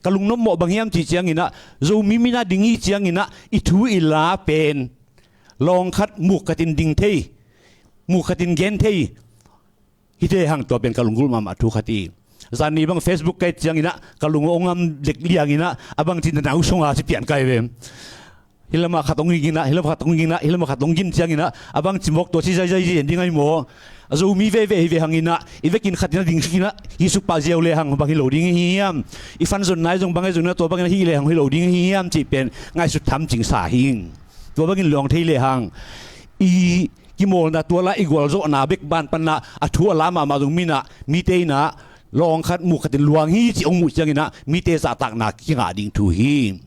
Ka lungnopmawh bang hiam cih ciang inah, Zomi min a ding i cih ciang inah i thu i la pen lawng khat muk khat in ding thei, muk khat in gen thei hi thei hang, tua pen ka lunggulh mahmah thu khat hi. Zan ni bang Facebook ka et ciang inah ka lung hong ngam lek liang inah, a bangci na nau sung a ci pian ka hi ve. Hih lamah khat hong gin inah, hih lamah khat hong gin inah, hih lamah khat hong gin ciang inah a bangci mawk tua ci zaizai zen ding ahi maw. A Zomi veve hi ve hang inah i vekin khat inah ding suk inah hih suk pah ziau le hang bang hi lo ding hi hiam. I fan zonna ahi zong bang ahi zong inah tua bang inah hih le hang hi lo ding hi hiam cih pen ngaihsut tham cingsa hi ing. Tua bangin luang thei le hang i kimawlna tua la i gualzawhna bek ban pan ah a thu a la mahmah zong min ah mite inah lawng khat muk khat in luang hi cih hong muh ciang inah mite zahtakna kingah ding thu hi.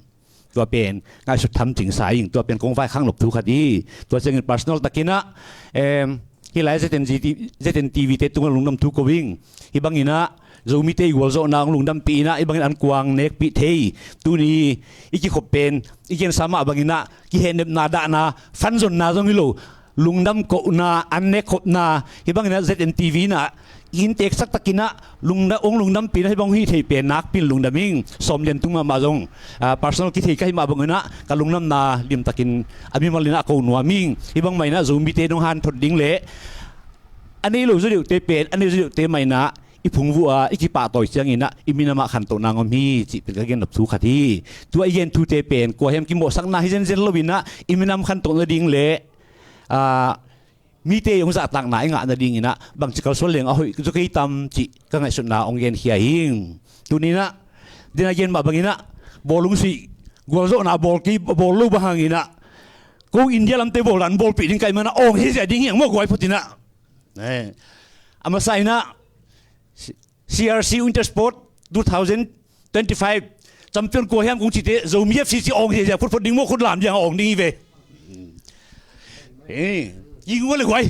Tua pen ngaihsut tham cingsa ing, tua pen kong vaikhak nop thu khat hi. Tua ciangin personal takin ah, em, hih lai Z N G T, Z N T V te tungah lungdam thu ko ing. Hih bangin ah Zomite i gualzawhna hong lungdampih inah hih bangin an kuang nekpih thei. Tuni i kikhop pen i gensa mah bangin ah kihehnepna dahna fanzonna zong hi lo, lungdam kohna, an nekkhopna, hih bangin ah Z N T V inah i innteksak takin ah lungda-, hong lungdampih inah hih bang hong hih theih pen nakpi in lungdam ing. Sawm lian tung mahmah zong, ah, personal kithei ka hih mah bangin ah ka lungdamna limtakin a mimal inah ko nuam ing. Hih bangmah inah Zomite dong hanthot ding le a nei lo zaw deuhte pen a nei zaw deuhte mah inah i phungvuh a i kipahtawi ciang inah i minam ah khantohna ngom hi cih pen ka gen nop thu khat hi. Tua i gen thute pen kua hiam kimawhsakna hi zenzen lo inah i minam khantoh nading le, ah, mite hong zahtakna i ngah nadinginah bangci kalsuan leng a hoih zaw kei tam cih ka ngaihsutna hong genkhia hi. Tuninah dena gen mah banginah bawlung sih gualzawhna a bawl kei, a bawl lo bang hanginah ko India lamte bawl dan bawlpih ding ka hih manah awng hi zia ding hiang maw guai phutinah. A masa inah C R C Winter Sport two thousand twenty-five champion kua hiam kong cite Zomi F C ci awng hi zia phutphut ding maw, khut lam diang a awng ding hi ve. Ing ua le guai.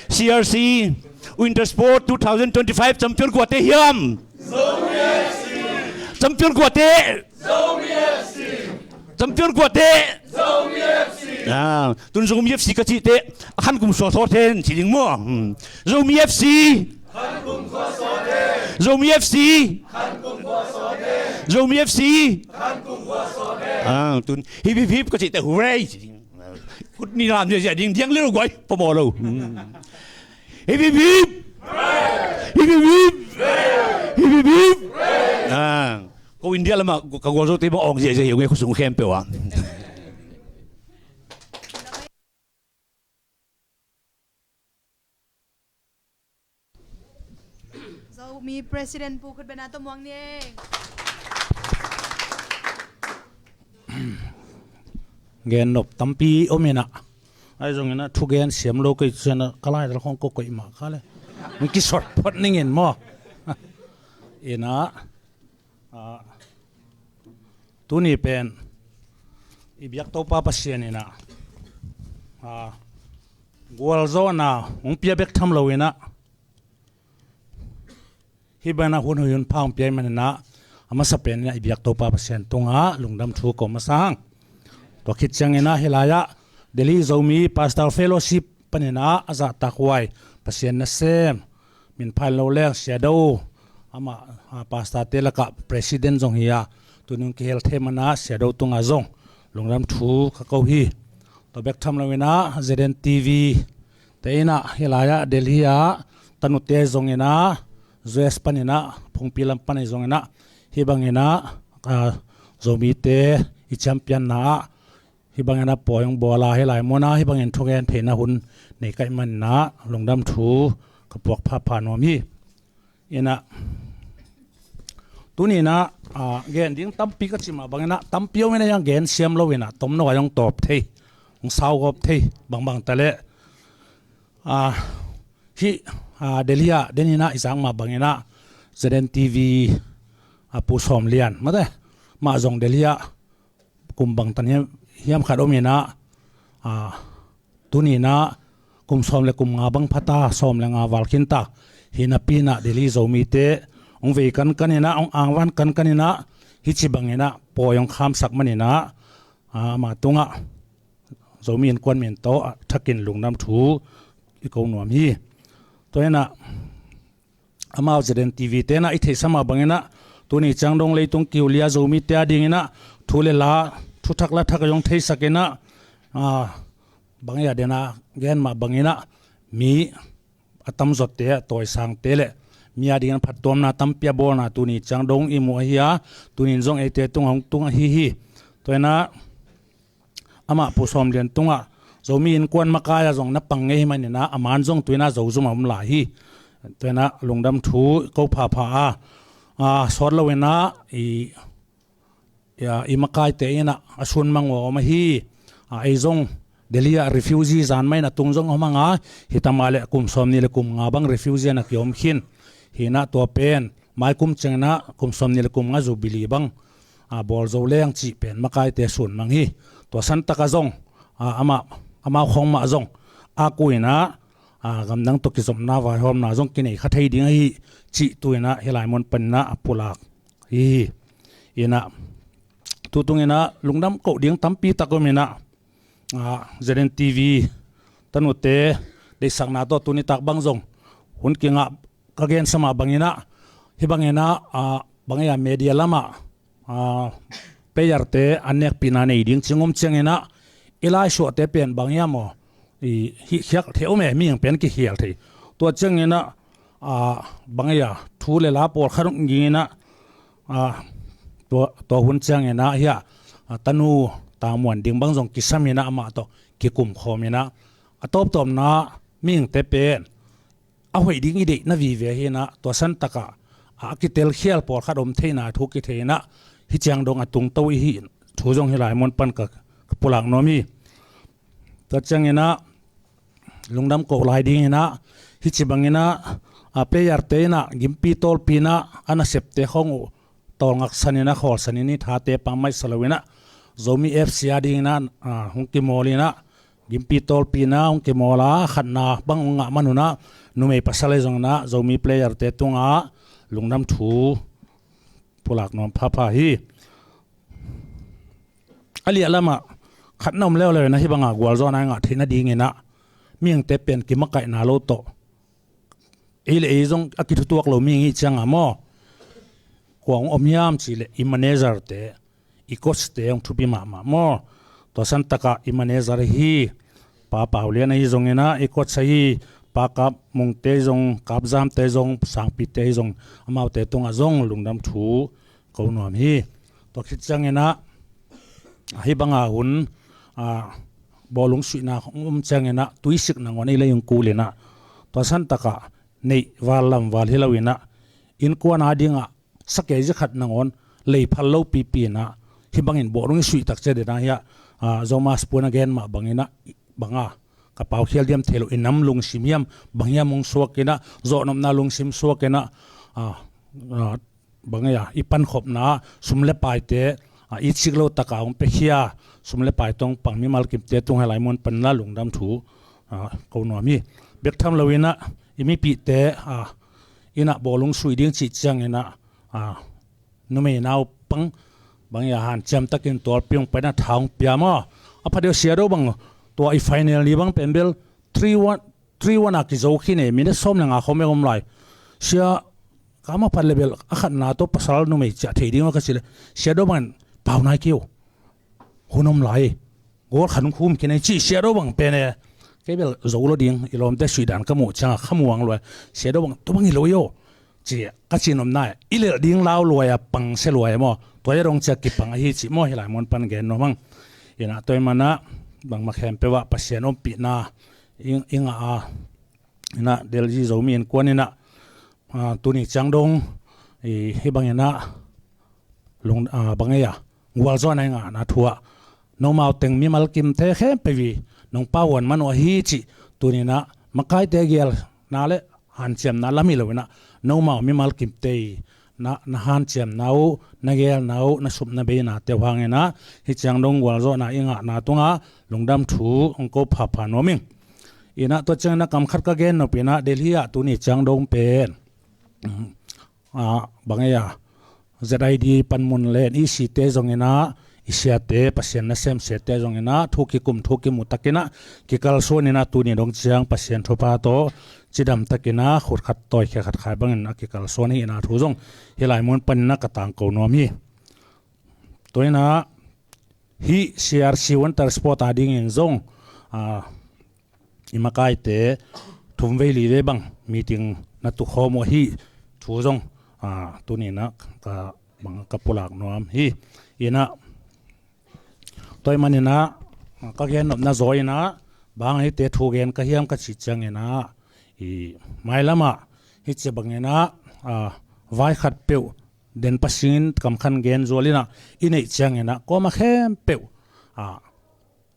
C R C Winter Sport two thousand twenty-five champion kuate hiam? Champion kuate? Champion kuate? Ah, tun Zomi F C ka cihte a khan kum suasaw ten ci ding maw? Zomi F C. Zomi F C. Zomi F C. Ah, tun hip hip hip ka cihte hooray ci ding. Kut ni lam zia zia ding diang lero guai pamaw lo. Hip hip hip. Hip hip hip. Hip hip hip. Ah, ko India lamah ka gualzote bang awng zia zia hi ung e khusung khempeuh ah. Zomi President Pu Khutbena Tomuang ni. Gen nop tampi om inah. Ahi zong inah thugen siam lo kei cianah ka lai dal khong ko koih mah kha le. Min kisot phot ning in maw. Inah. Ah, tuni pen i biak Topa Pasian inah, ah, gualzawhna hong pia bek tham lo inah, hih banah hun hoih hun pha hong pia ih maninah a masa pen inah i biak Topa Pasian tungah lungdam thu ko masang. Tua khit cianginah hih lai-ah Delhi Zomi Pastor Fellowship paninah a zahtak huai Pasian nasem, min phain lo leng Siado, amah, ah, pastorte lakah president zong hi a, tuni hong kihel thei manah Siado tungah zong lungdam thu ka ko hi. Tua bek tham lo inah Z N T V te inah hih lai-ah Delhi ah tanute zong inah U S paninah phungpi lam pan ahi zong inah hih bang inah, ah, Zomite i champion na ah hih bangin a pawi hong bawl a, hih lai munah hih bangin thugen theihna hun nei ka hih maninah lungdam thu ka puak phapha nuam hi. Inah tuninah, ah, gen ding tampi ka cih mah banginah tampi om inah hiang gen siam lo inah tomno a hong tawp thei, hong saugawp thei bangbang taleh, ah, hih, ah, Delhi ah den inah i zak mah banginah Z N T V, ah, Pu Sawm Lian mate mah zong Delhi ah kum bangtan hiam, hiam khat om inah, ah, tuninah kum sawm le kum nga bang phata, sawm le nga val khinta hi napi inah Delhi Zomite hong vei kankan inah, hong angvan kankan inah, hih ci banginah pawi hong khamsak maninah, ah, amah tungah Zomi Innkuan min tawh, ah, thakin lungdam thu i ko nuam hi. Tua inah amau Z N T V tenah i theihsa mah banginah tuni ciang dong leitung kiulia Zomite a dinginah thu le la, thuthak la thak a hong theisak inah, ah, bang ia dena gen mah banginah mi a tamzawtte, a tawisangte le mi a dingin phattuamna tampi a bawlna tuni ciang dong i muh ahi a, tunin zong eite tung hong tung ahi hi. Tua inah amah Pu Sawm Lian tungah Zomi Innkuan makai ah zong na pang ngei hi maninah a man zong tuinah zozum a om lai hi. Tuinah lungdam thu ko phapha a, ah, sawt lo inah i, i makaite inah a sun mang uh a om ahi. Ah, ei zong Delhi ah refugee zan mah inah tung zong a om hang a, hi tamah le kum sawm nih le kum nga bang refugee a na kiom khin. Hi inah tua pen mai kum cianginah kum sawm nih le kum nga Jubilee bang, ah, bawl zo leng cih pen makaite sun mang hi. Tua santak ah zong, ah, amah, amau khong mah zong a ku inah, ah, gamdang tawh kizopna vaihawmna zong kinei kha thei ding ahi cih tu inah hih lai mun paninah a pulak hi. Inah tutung inah lungdam koh ding tampi tak om inah, ah, Z N T V tanute deihsakna tawh tuni tak bang zong hun kingah ka gensa mah banginah, hih banginah, ah, bang ia media lamah, ah, playerte an nekpihna nei ding cing om cianginah i laisuahte pen bang ia maw i hih khiak thei om e, mihing pen kikhial thei. Tua cianginah, ah, bang ia thu le la pawlkhat hong ging inah, ah, tua, tua hun cianginah hiah, ah, tanu tamuan ding bang zong kisam inah amah tawh kikum khawm inah, a tawptawpna mihingte pen a hoih ding i deihna vive hi inah, tua san takah a kitelkhial pawlkhat om theihna thu kithei inah, hih ciang dong a tungto i hi thu zong hih lai mun pan ka, ka pulak nuam hi. Tua ciang inah lungdam koh lai ding inah, hih ci bang inah, a, player te inah gimpi tawlpi inah a nasepte khawng uh tawlngaksan inah, khawlsan inah, i thate pammaih sa lo inah, Zomi F C a ding inah, a, hong kimawl inah, gimpi tawlpi inah hong kimawl a, khatna bang hong ngah man un ah, numei pasal ahi zong inah Zomi player te tungah lungdam thu pulak nuam phapha hi. A liah lamah khatna om leuleu inah, hih bangah gualzawhna i ngah theihna ding inah mihingte pen kimakaihna lo tawh, ei le ei zong a kithutuak lo mihing i hih ciangah maw, kua hong om hiam cih leh i manager te, i coach te hong thupi mahmah maw. Tua san takah i manager hi Pa Pau Lian ahi zong inah, i coach ahi Pa Kap Mung te zong, Kap Zam te zong, Sangpi te ahi zong, amaute tungah zong lungdam thu ko nuam hi. Tua khit ciang inah, hih banga hun, a, bawlung suihna hong om ciang inah tuisik nangawn ei le ei hong kul inah, tua san takah neih val lam val hi lo inah, innkuan a dingah sakei zi khat nangawn lei phal lo pipi inah, hih bangin bawlung i suih tak ciang inah, hiah, a, Zoma Spoon a gen mah bang inah, bang a, ka pau khial diam thei lo, i nam lungsim hiam bang hiam hong suak inah, zawhnopna lungsim suak inah, a, a, bang a, i pankhopna sum le paite, a, i cik lo takah hong piakhia sum le pai tawh pang mimal kimte tung hih lai mun pan inah lungdam thu, a, ko nuam hi. Bek tham lo inah i mipihte, a, inah bawlung suih ding cih ciang inah, a, numei naupang bang a, hanciam takin tualpi hong pai inah tha hong pia maw. A pha deuh Sia Do bang, tua i final ni bang pen bel three one, three one a kizo khin e, minute sawm le nga khawng bek om lai. Sia, ka ma phat le bel a khatna tawh pasal numei ciah thei ding aw ka cih leh, Sia Do bangin pau nai kei o, hun om lai, goal khat hong khum khin e, cih Sia Do bang pen e. Kei bel zo lo ding, i lawmte suih dan ka muh ciangah khamuang lua. Sia Do bang, tua bang hi lo hi aw, ci ka cih nopna e. I lelh ding lau lua a, pangsia lua a maw. Tua a dong ciah kipang ahi cih maw, hih lai mun pan gen nuam hang. Inah tua ahih manah bangmah khempeuh ah Pasian ompihna i, i ngah a, inah Delhi Zomi Innkuan inah, a, tuni ciang dong i, hih bang inah lung, a, bang ei a, gualzawhna i ngahna thu ah, nomau teng mimal kimte khempeuh i nong pauhuan man uh ahi cih tuni inah makaite gelna le hanciamna lam hi lo inah, nomau mimal kimte i na, na hanciamna uh, na gelna uh, na sup na beinate uh hang inah, hih ciang dong gualzawhna i ngahna tungah lungdam thu hong ko phapha nuam ing. Inah tua ciang inah kam khat ka gen nop inah, Delhi ah tuni ciang dong pen, a, bang ei a, Z I D panmun le E C te zong inah, i siate, Pasian nasem siate zong inah thu kikum thu kimu tak inah kikalsuan inah, tuni dong ciang Pasian thupha tawh cidam tak inah khut khat tawi khe khat khai bangin a kikalsuan hi inah thu zong hih lai mun pan inah ka tangko nuam hi. Tua inah hih C R C Winter Sport a dingin zong, a, i makaite thum vei li vei bang meeting na tukhawm uh ahi thu zong, a, tuni inah ka, bang, ka pulak nuam hi. Inah tua ahih man inah ka gen nopna zaw inah, bang hite thu gen ka hiam ka cih ciang inah, i mailamah hih ci bang inah, a, vai khat peuh den pasingin kam khat gen zual inah i neih ciang inah, kuamah khempeuh, a,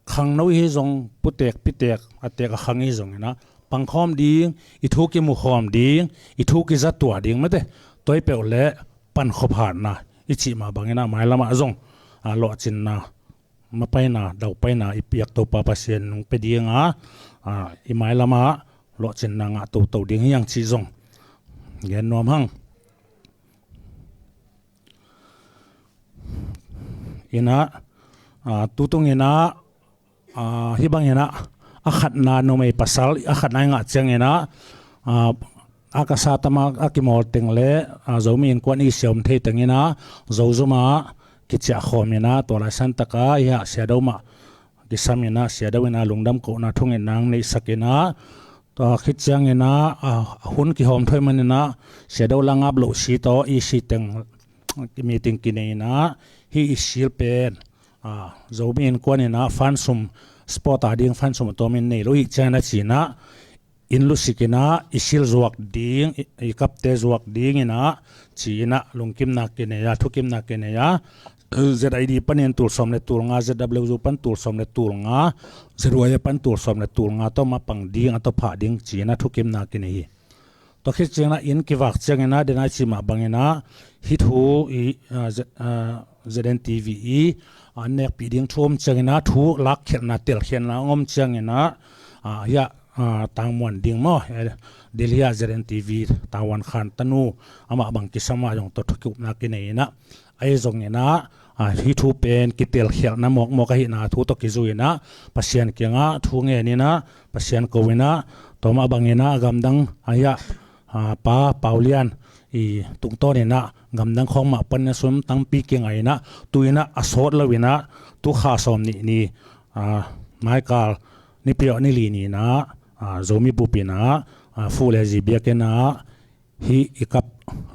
khangno hi zong, putek pitek a tek a khang hi zong inah pangkhawm ding, i thu kimukhawm ding, i thu kizatuah ding mate, tua hi peuh le pankhop hatna i cih mah bang inah mailamah zong, a, lawhcinna, mapaina, daupaina i piak Topa Pasian in hong pia ding a, a, i mailamah lawhcinna ngah toto ding hi hang cih zong gen nuam hang. Inah, a, tutung inah, a, hih bang inah, a khatna numei pasal, a khatna i ngah ciang inah, a, a ka sa tama a kimawl teng le, a, Zomi Innkuan i siam thei teng inah, zozom ah kiciah khawm inah, tua lai san takah i hah Sia Do mah kisam inah, Sia Do inah lungdam kohna thungetna hong neihsak inah, tua khit ciang inah, a, a hun kihawm thoi man inah, Sia Do la ngap loh si tawh i si teng meeting kinei inah, hih i sil pen, a, Zomi Innkuan inah fan sum sport a ding fan sum a tawmin nei lo hi ciang a ci-in ah, inn lusik in ah i sil zuak ding, i, i kapte zuak ding in ah ci-in ah lungkimna kinei a, thukimna kinei a, Z I D panin tul sawm le tul nga, Z W U pan tul sawm le tul nga, Z Y A pan tul sawm le tul nga tawh mapang ding, a tawh phah ding ci-in ah thukimna kinei hi. Tua khit ciangin ah inn kivak ciangin ah, den a i cih mah bangin ah hih thu i, ah, Z-, ah, Z N T V i, ah, nekpih ding thu om ciangin ah thu lakkhiatna, telkhiatna hong om ciangin ah, ah, hiah, ah, tangmuan ding maw, eh, Delhi ah Z N T V tangmuan khan tanu amah bang kisam ah zong tawh thukimna kinei in ah, ahi zongin ah, ah, hih thu pen kitelkhialhna mawkmawk ahihna thu tawh kizui in ah, Pasian kiangah thu ngen in ah, Pasian ko in ah, tua mah bangin ah gamdang ahi ah, ah, Pa Pau Lian i tungtawn in ah gamdang khawng mah panin ah sum tampi kingai in ah, tu in ah a sawt lo in ah, tu kha sawm nih ni, ah, maikal Nipi aw ni li ni in ah, ah, Zomi bup in ah, ah, fuh le zi biakinn ah, hih i kap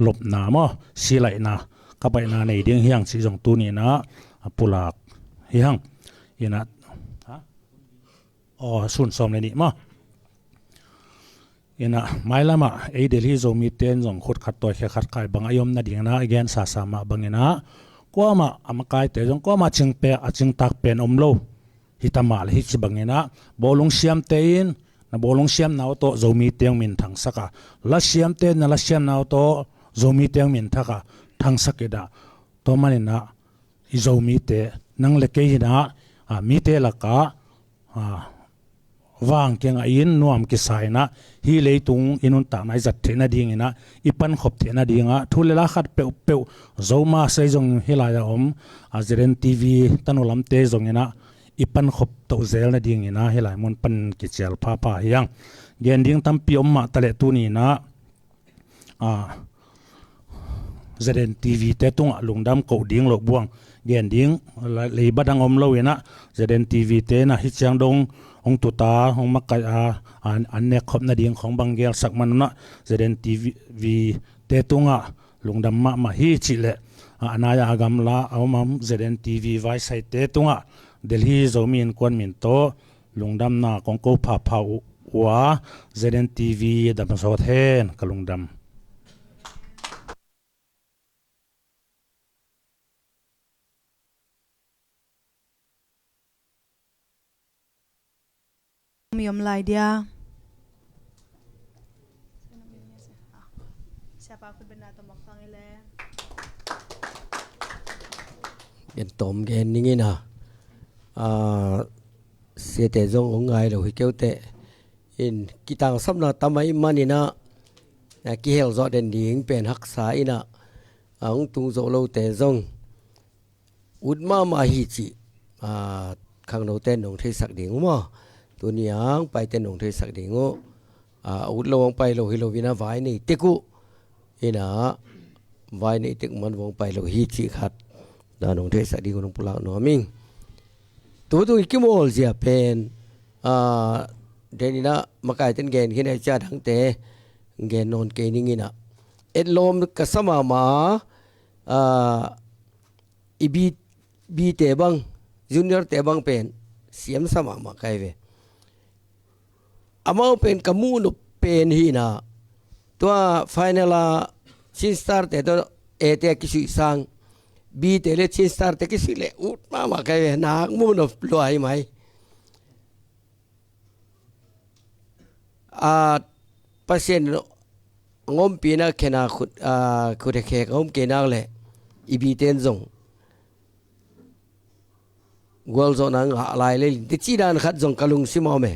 lopna maw, silaihna, kapaihna nei ding hi hang cih zong tuni in ah, a pulak hi hang. In ah, ha? Aw, sun sawm le nih maw. In ah, mailam ah ei Delhi Zomite in zong khut khat tawi khe khat kai bang a i om nading in ah, i gen sasa mah bangin ah, kuamah a makaite zong kuamah cingpek, a cingtak pen om lo. Hi ta mah leh hih ci bangin ah, bawlung siamte in na bawlung siamna uh tawh Zomite hong minthangsak a, la siamte in na la siamna uh tawh Zomite hong minthak a, thangsak in ah, tua manin ah i Zomite, nang le kei in ah, ah, mite lakah, ah, vang kiangah in nuam kisa in ah, hih leitung i nuntakna i zat theih nading in ah, i pankhop theih nading ah, thu le la khat peuhpeuh, Zomasa i zong hih lai-ah om, ah, Z N T V tanu lamte zong in ah, i pankhop toh zel nading in ah, hih lai mun pan kicial phapha hi hang. Gen ding tampi om mah ta leh tuni in ah, ah, Z N T V te tungah lungdam koh ding lohbuang gen ding la-, leiba dang om lo in ah, Z N T V te in ah hih ciang dong hong tuta, hong makaih a, an, an nekkhop nading khawng bang gelsak man un ah, Z N T V te tungah lungdam mahmah hi cih leh, a, a nai-a a gamla a om a om Z N T V vaisaite tungah Delhi Zomi Innkuan min tawh lungdamna kong ko phapha uh, uh a, Z N T V dam sawt hen, ka lungdam. Mi om lai dia. Siapa khut benda tomok pang ile. Gen tom gen ning in a. Ah, siate zong hong ngai lo hi keu teh. In kitangsapna tam ahih manin a, a kihel zawh den ding pen haksa in a, a hong tung zo lote zong ut mahmah hi cih, a, khangnote nong theisak ding uh maw? Tuni a hong paite nong theisak ding uh. A, ut lo hong pai lo hi lo in a vai nei tek uh. In a vai nei tek man hong pai lo hi cih khat. Na nong theisak ding uh nong pulak nuam ing. Tutung i kimawl zia pen, a, den in a makaiten gen khin a cia dangte gen nawn kei ning in a. Etlawm ka sa mahmah a, a, i bi, bite bang, junior te bang pen siam sa mahmah kai ve. Amau pen ka muh nop pen hi in a, tua final a Chin Star te tawh A te a kisuih sang, B te le Chin Star te kisuih le ut mahmah kai ve, nak muh nop lua hi mai. A, Pasian in a ompihna khen a khut, a, khut a khek a om kei nak leh i bite in zong gualzawhna ngah lai lel in, teci dan khat zong ka lungsim a om e.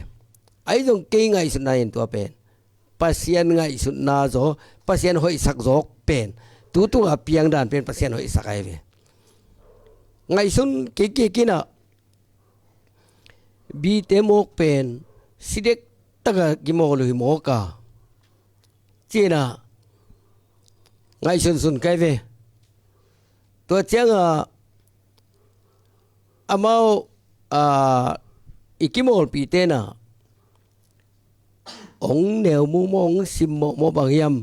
Ahi zong kei ngaihsutna in tua pen, Pasian ngaihsutna zaw, Pasian hoihsak zawk pen, tu tunga piang dan pen Pasian hoihsak ahi ve. Ngaihsun kei kei kin a, bite mawk pen si dektak a kimawl uh hi mawk a, ci-in a ngaihsunsun kai ve. Tua ciang a, amau, a, i kimawlpihte in a, hong neu mu maw, hong sim mawh maw bang hiam,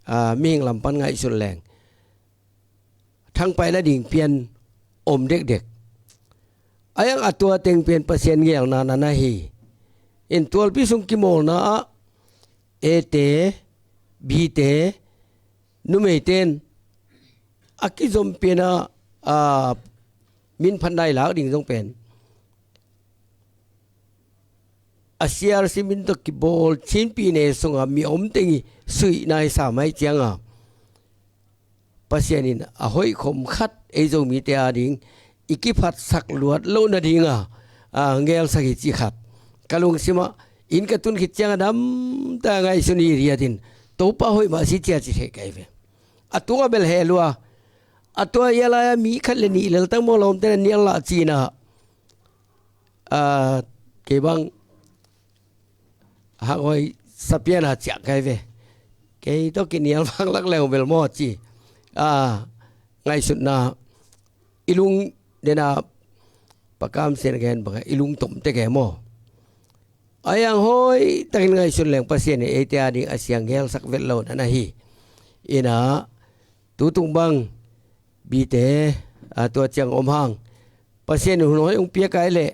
a, mihing lam pan ngaihsun leng, thangpaihna ding pian om dekdek. A iang a tua teng pen Pasian ngelna na na hi. In tualpi sung kimawlna ah A te, B te, numeite in a kizom pen a, a, min phat nai lak ding zong pen a C R C min tawh kibawl Chin pyine sungah mi om teng i suihna hi sam ahih ciangin Pasian in a hoih khom khat ei Zomite ading i kiphatsak luat loh nadingin a, ngelsak hi cih khat ka lungsimah inn ka tun khit ciangin a damtak ngaihsun hi riat in Topa hoih mah si cia ci thei ka hi ve. A tungah bel heh lua. A tua hi a lai-a mi khat le nih lel tang maw lawmte na nial lah cihna. A, kei bang hang hoi sapian a ciah kai ve. Kei tawh kinial vang lak leng bel maw ci. A, ngaihsutna i lung dena pakam sian gen bang i lung tom te ke maw. A iang hoi takin ngaihsun leng Pasian in eite ading a siang gelsak vet lo na na hi. Ina tutung bang B te, a, tua ciang om hang Pasian in hun hoi ung piak ai leh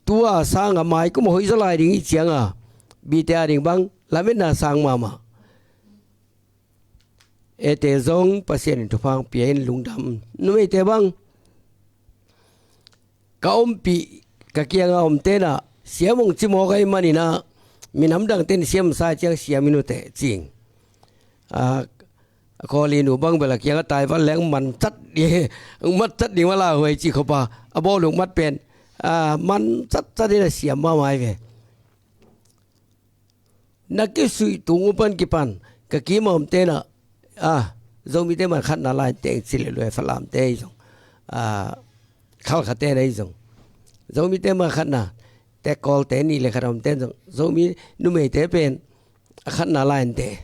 tua sanga mai kum a hoih zaw lai ding i cianga B te ading bang lametna sang mahmah. A te zong Pasian in thupha pia in lungdam. Numeite bang ka ompih ka kianga om tena siam ung ci mawk ahih maninah minam dangte in siam sa ciang siam in uh teh cing. A, a khawlin uh bang bel a kianga taivan leng man cat ding, mat cat ding mala huai ci khopa a bawlung mat pen, a, man cat cat in a siam mahmah hi ve. Na kisuih tung uh pan kipan ka kima om tena, a, Zomite man khatna lain teng ci le luai Falamte hi zong, a, Khalkhate na hi zong Zomite man khatna te Kawlte nih le khat om ten zong Zomi numeite pen a khatna lain te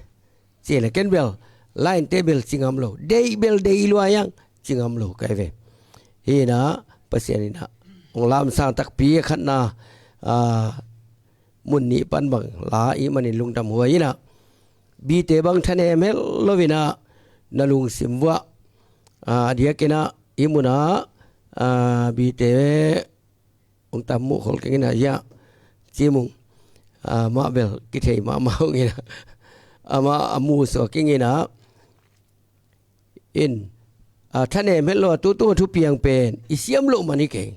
ci le ken bel lain te bel cingam lo, deih bel deih luai ang cingam lo kai ve. Hina Pasian ina ong lamsang takpi a khatna, a, mun nih pan bang la i manin lungdam huai ina B te bang thanem hel lo ina na lungsim vuah, a, diak ina i muna, a, B te ong tam muh khol keng ina ia cimung, a, mah bel kithei mahmah ong ina ama a mu suak keng ina in, a, thanem hel lo a tutung a thupiang pen i siam loh man hi kei.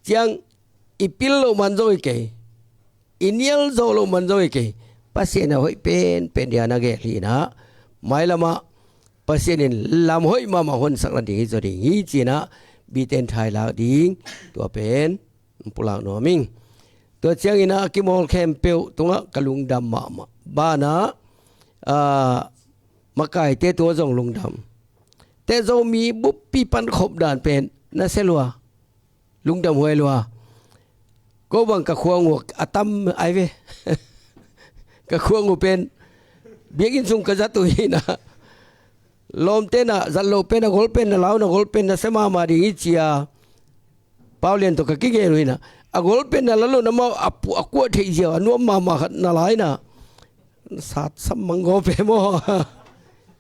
Ciang i pil loh man zong hi kei, i nial zawh loh man zong hi kei. Pasian a hoih penpen dia na gel hi ina mailamah Pasian in lam hoih mahmah honsak nading hi zaw ding hi cinah B te in thailak ding tua pen pulak nuam ing. Tua cianginah a kimawl khempeuh tungah ka lungdam mahmah. Banah, a, makaite tungah zong lungdam. Te Zomi buppi pankhop dan pen na sia lua, lungdam huai lua. Ko bang ka khuang uh a tam ai ve. Ka khuang uh pen biakinn sung ka zat uh hinah lawmte na zat loh pen a gol pen na lau na gol pen na sia mahmah ding hi cia. Paulian tawh ka kigel uh hinah a gol pen na la loh na mau a puh a kuah theih ziau a nuam mahmah khat na lai na sat sam manggaw pe maw?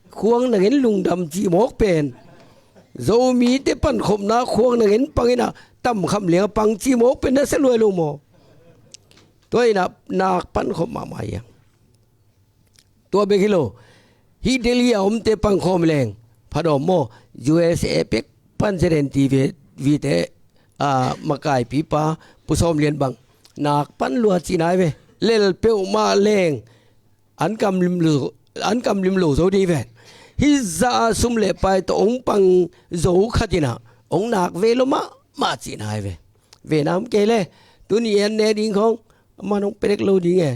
Khuang na ngen lungdam cih mawk pen Zomite pankhopna khuang na ngen pang inah tamkham liang a pang cih mawk pen na sia luai lo maw? Tua inah nak pankhop mahmah hiang. Tua bek hi lo, hih Delhi a omte pangkhawm leng phat awm maw? U S A pek pan Z N T V, V te, a, makaipipa Pu Sawm Lian bang nak pan lua cih nai ve. Lel peuhmah leng an kam lim lo, an kam lim lo zo ding ve. Hih zah a sum le pai tawh ong pang zo khat inah ong nak ve lo mahmah cih nai ve. Ve nam kei le tuni an ne ding khawng a man ong pedek lo ding e.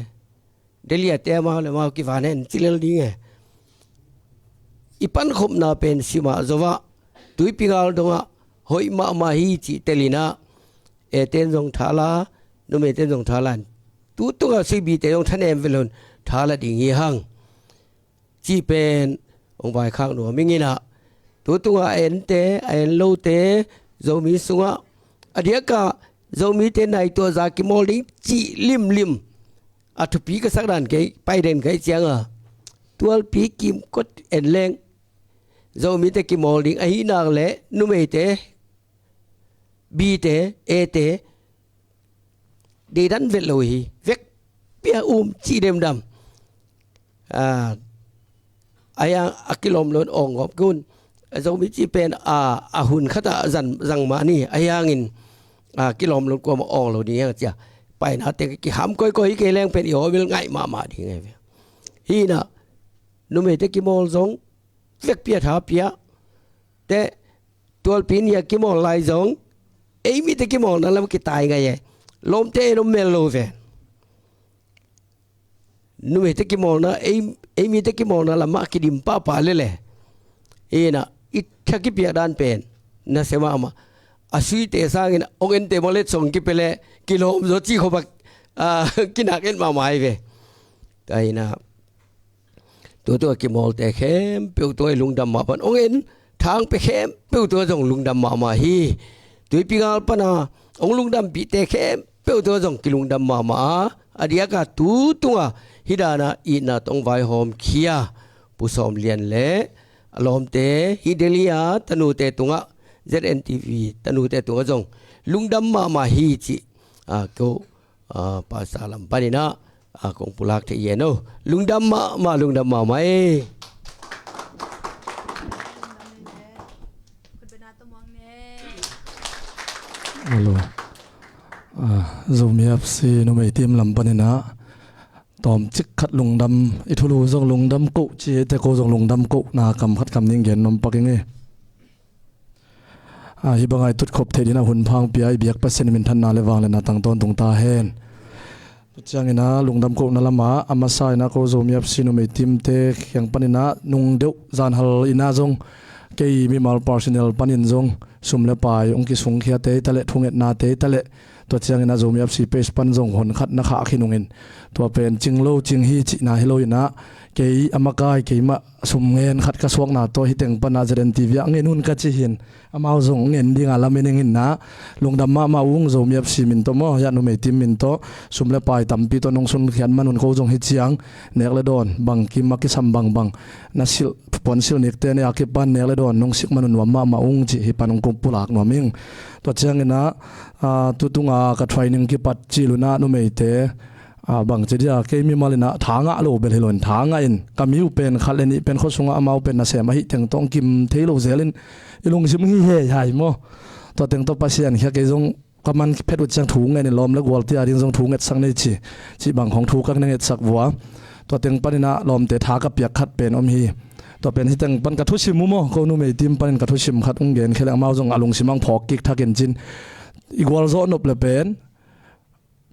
Delhi a te amau le amau kivan hen ci lel ding e. I pankhopna pen simah zovah tuipi gal dongah hoih mahmah hi cih telinah A ten zong thala, numei ten zong thala in tu tungah sui B te zong thanem velon thala ding hi hang. Cih pen ong vaikhak nuam ing inah tu tungah a ente a en lote Zomi sungah a diakah Zomite naituah za kimawl ding cih limlim a thupi ka sak dan kei pai den ka hih cianga tualpi kimkot en leng Zomite kimawl ding ahih nak le numeite B te, A te, deidan vet lo hi. Vekpi a um cih demdam. A, a yang a kilawm loin awng gawp kun. A Zomi cih pen a, a hun khat a zang, zang mah ni. A yangin a kilawm loin kuamah awng lo ding hiang cia. Paina teng kiham koikoi hi kei leng pen i aw bel ngaih mahmah ding hi ve. Hi na, numeite kimawl zong vekpi a tha pia. Te tualpi ni a kimawl lai zong ei mite kimawlna lam kitai ngai e. Lawmte ei nom mel lo ve. Numeite kimawlna, ei, ei mite kimawlna lamah kidim pahpah lele. Hi na, i tha kipiak dan pen nasia mahmah. A suite sangin ong ente maw letsong kipia le kilawm zaw cih khop a, a, kinak et mahmah hi ve. Tua hi na, tua tua kimawlte khempeuh tua i lungdam mah pan ong en, thang pe khempeuh tua zong lungdam mahmah hi. Tuipi ngal pana ong lungdampihte khempeuh tua zong kilungdam mahmah a, a diaka tu tunga hih dana itna tawh ong vaihawm khia Pu Sawm Lian le a lawmte, hih Delhi a tanute tungah, Z N T V tanute tungah zong lungdam mahmah hi cih, a, ko, a, pasa lam paninah, a, kong pulak thei hi no. Lungdam mahmah, lungdam mahmah e. Hello. A, Zomi F C numei team lam paninah tawmcik khat lungdam, i thulu zong lungdam koh ci, te ko zong lungdam kohna kam khat kam ning gen nuam pak ing e. A, hih banga i tutkhop theih dingin a hun pha ong pia i biak Pasian minthanna le vangliatna tang tawntung ta hen. Tua cianginah lungdam kohna lamah a masa inah ko Zomi F C numei teamte kiang paninah nung deuh zanhal inah zong kei mimal personal panin zong sum le pai ong kisungkhia te hi taleh, thungetna te hi taleh, tua cianginah Zomi F C page pan zong hon khat na khah khin ungin, tua pen cing lo cing hi cihna hi lo inah kei a makai keimah sum ngen khat ka suakna tawh hih teng pana Z N T V ah ngen un ka ci hin, amau zong ngen dinga lamen ing inah lungdam mahmah ung. Zomi F C min tawh maw, hiah numei team min tawh sum le pai tampi tawh nong sunkhiat man un ko zong hih ciang nek le dawn bangkim a kisam bangbang na silh, puan silh nikte ne a kipan nek le dawn nong sik man un nuam mahmah ung cih hih pan ong kong pulak nuam ing. Tua cianginah, a, tutunga ka training kipat cil unah numeite, a, bangci dia kei mimal inah tha ngah lo bel hi lo in, tha ngah in ka mi uh pen khat le nih pen khua sungah amau pen nasem ahih teng tawh kim thei lo zel in i lungsim hi hei hai maw. Tua teng tawh Pasian khia kei zong ka man phet uh ciang thu ngen in lawm le gualte a ding zong thu ngetsak nei ci, cih bang khong thu ka na ngetsak vua. Tua teng paninah lawmte tha ka piak khat pen om hi. Tua pen hih teng pan ka thusim uh maw, ko numei team panin ka thusim khat ong gen khia leng amau zong a lungsim ang phawk kik thak in cin i gualzawh nop le pen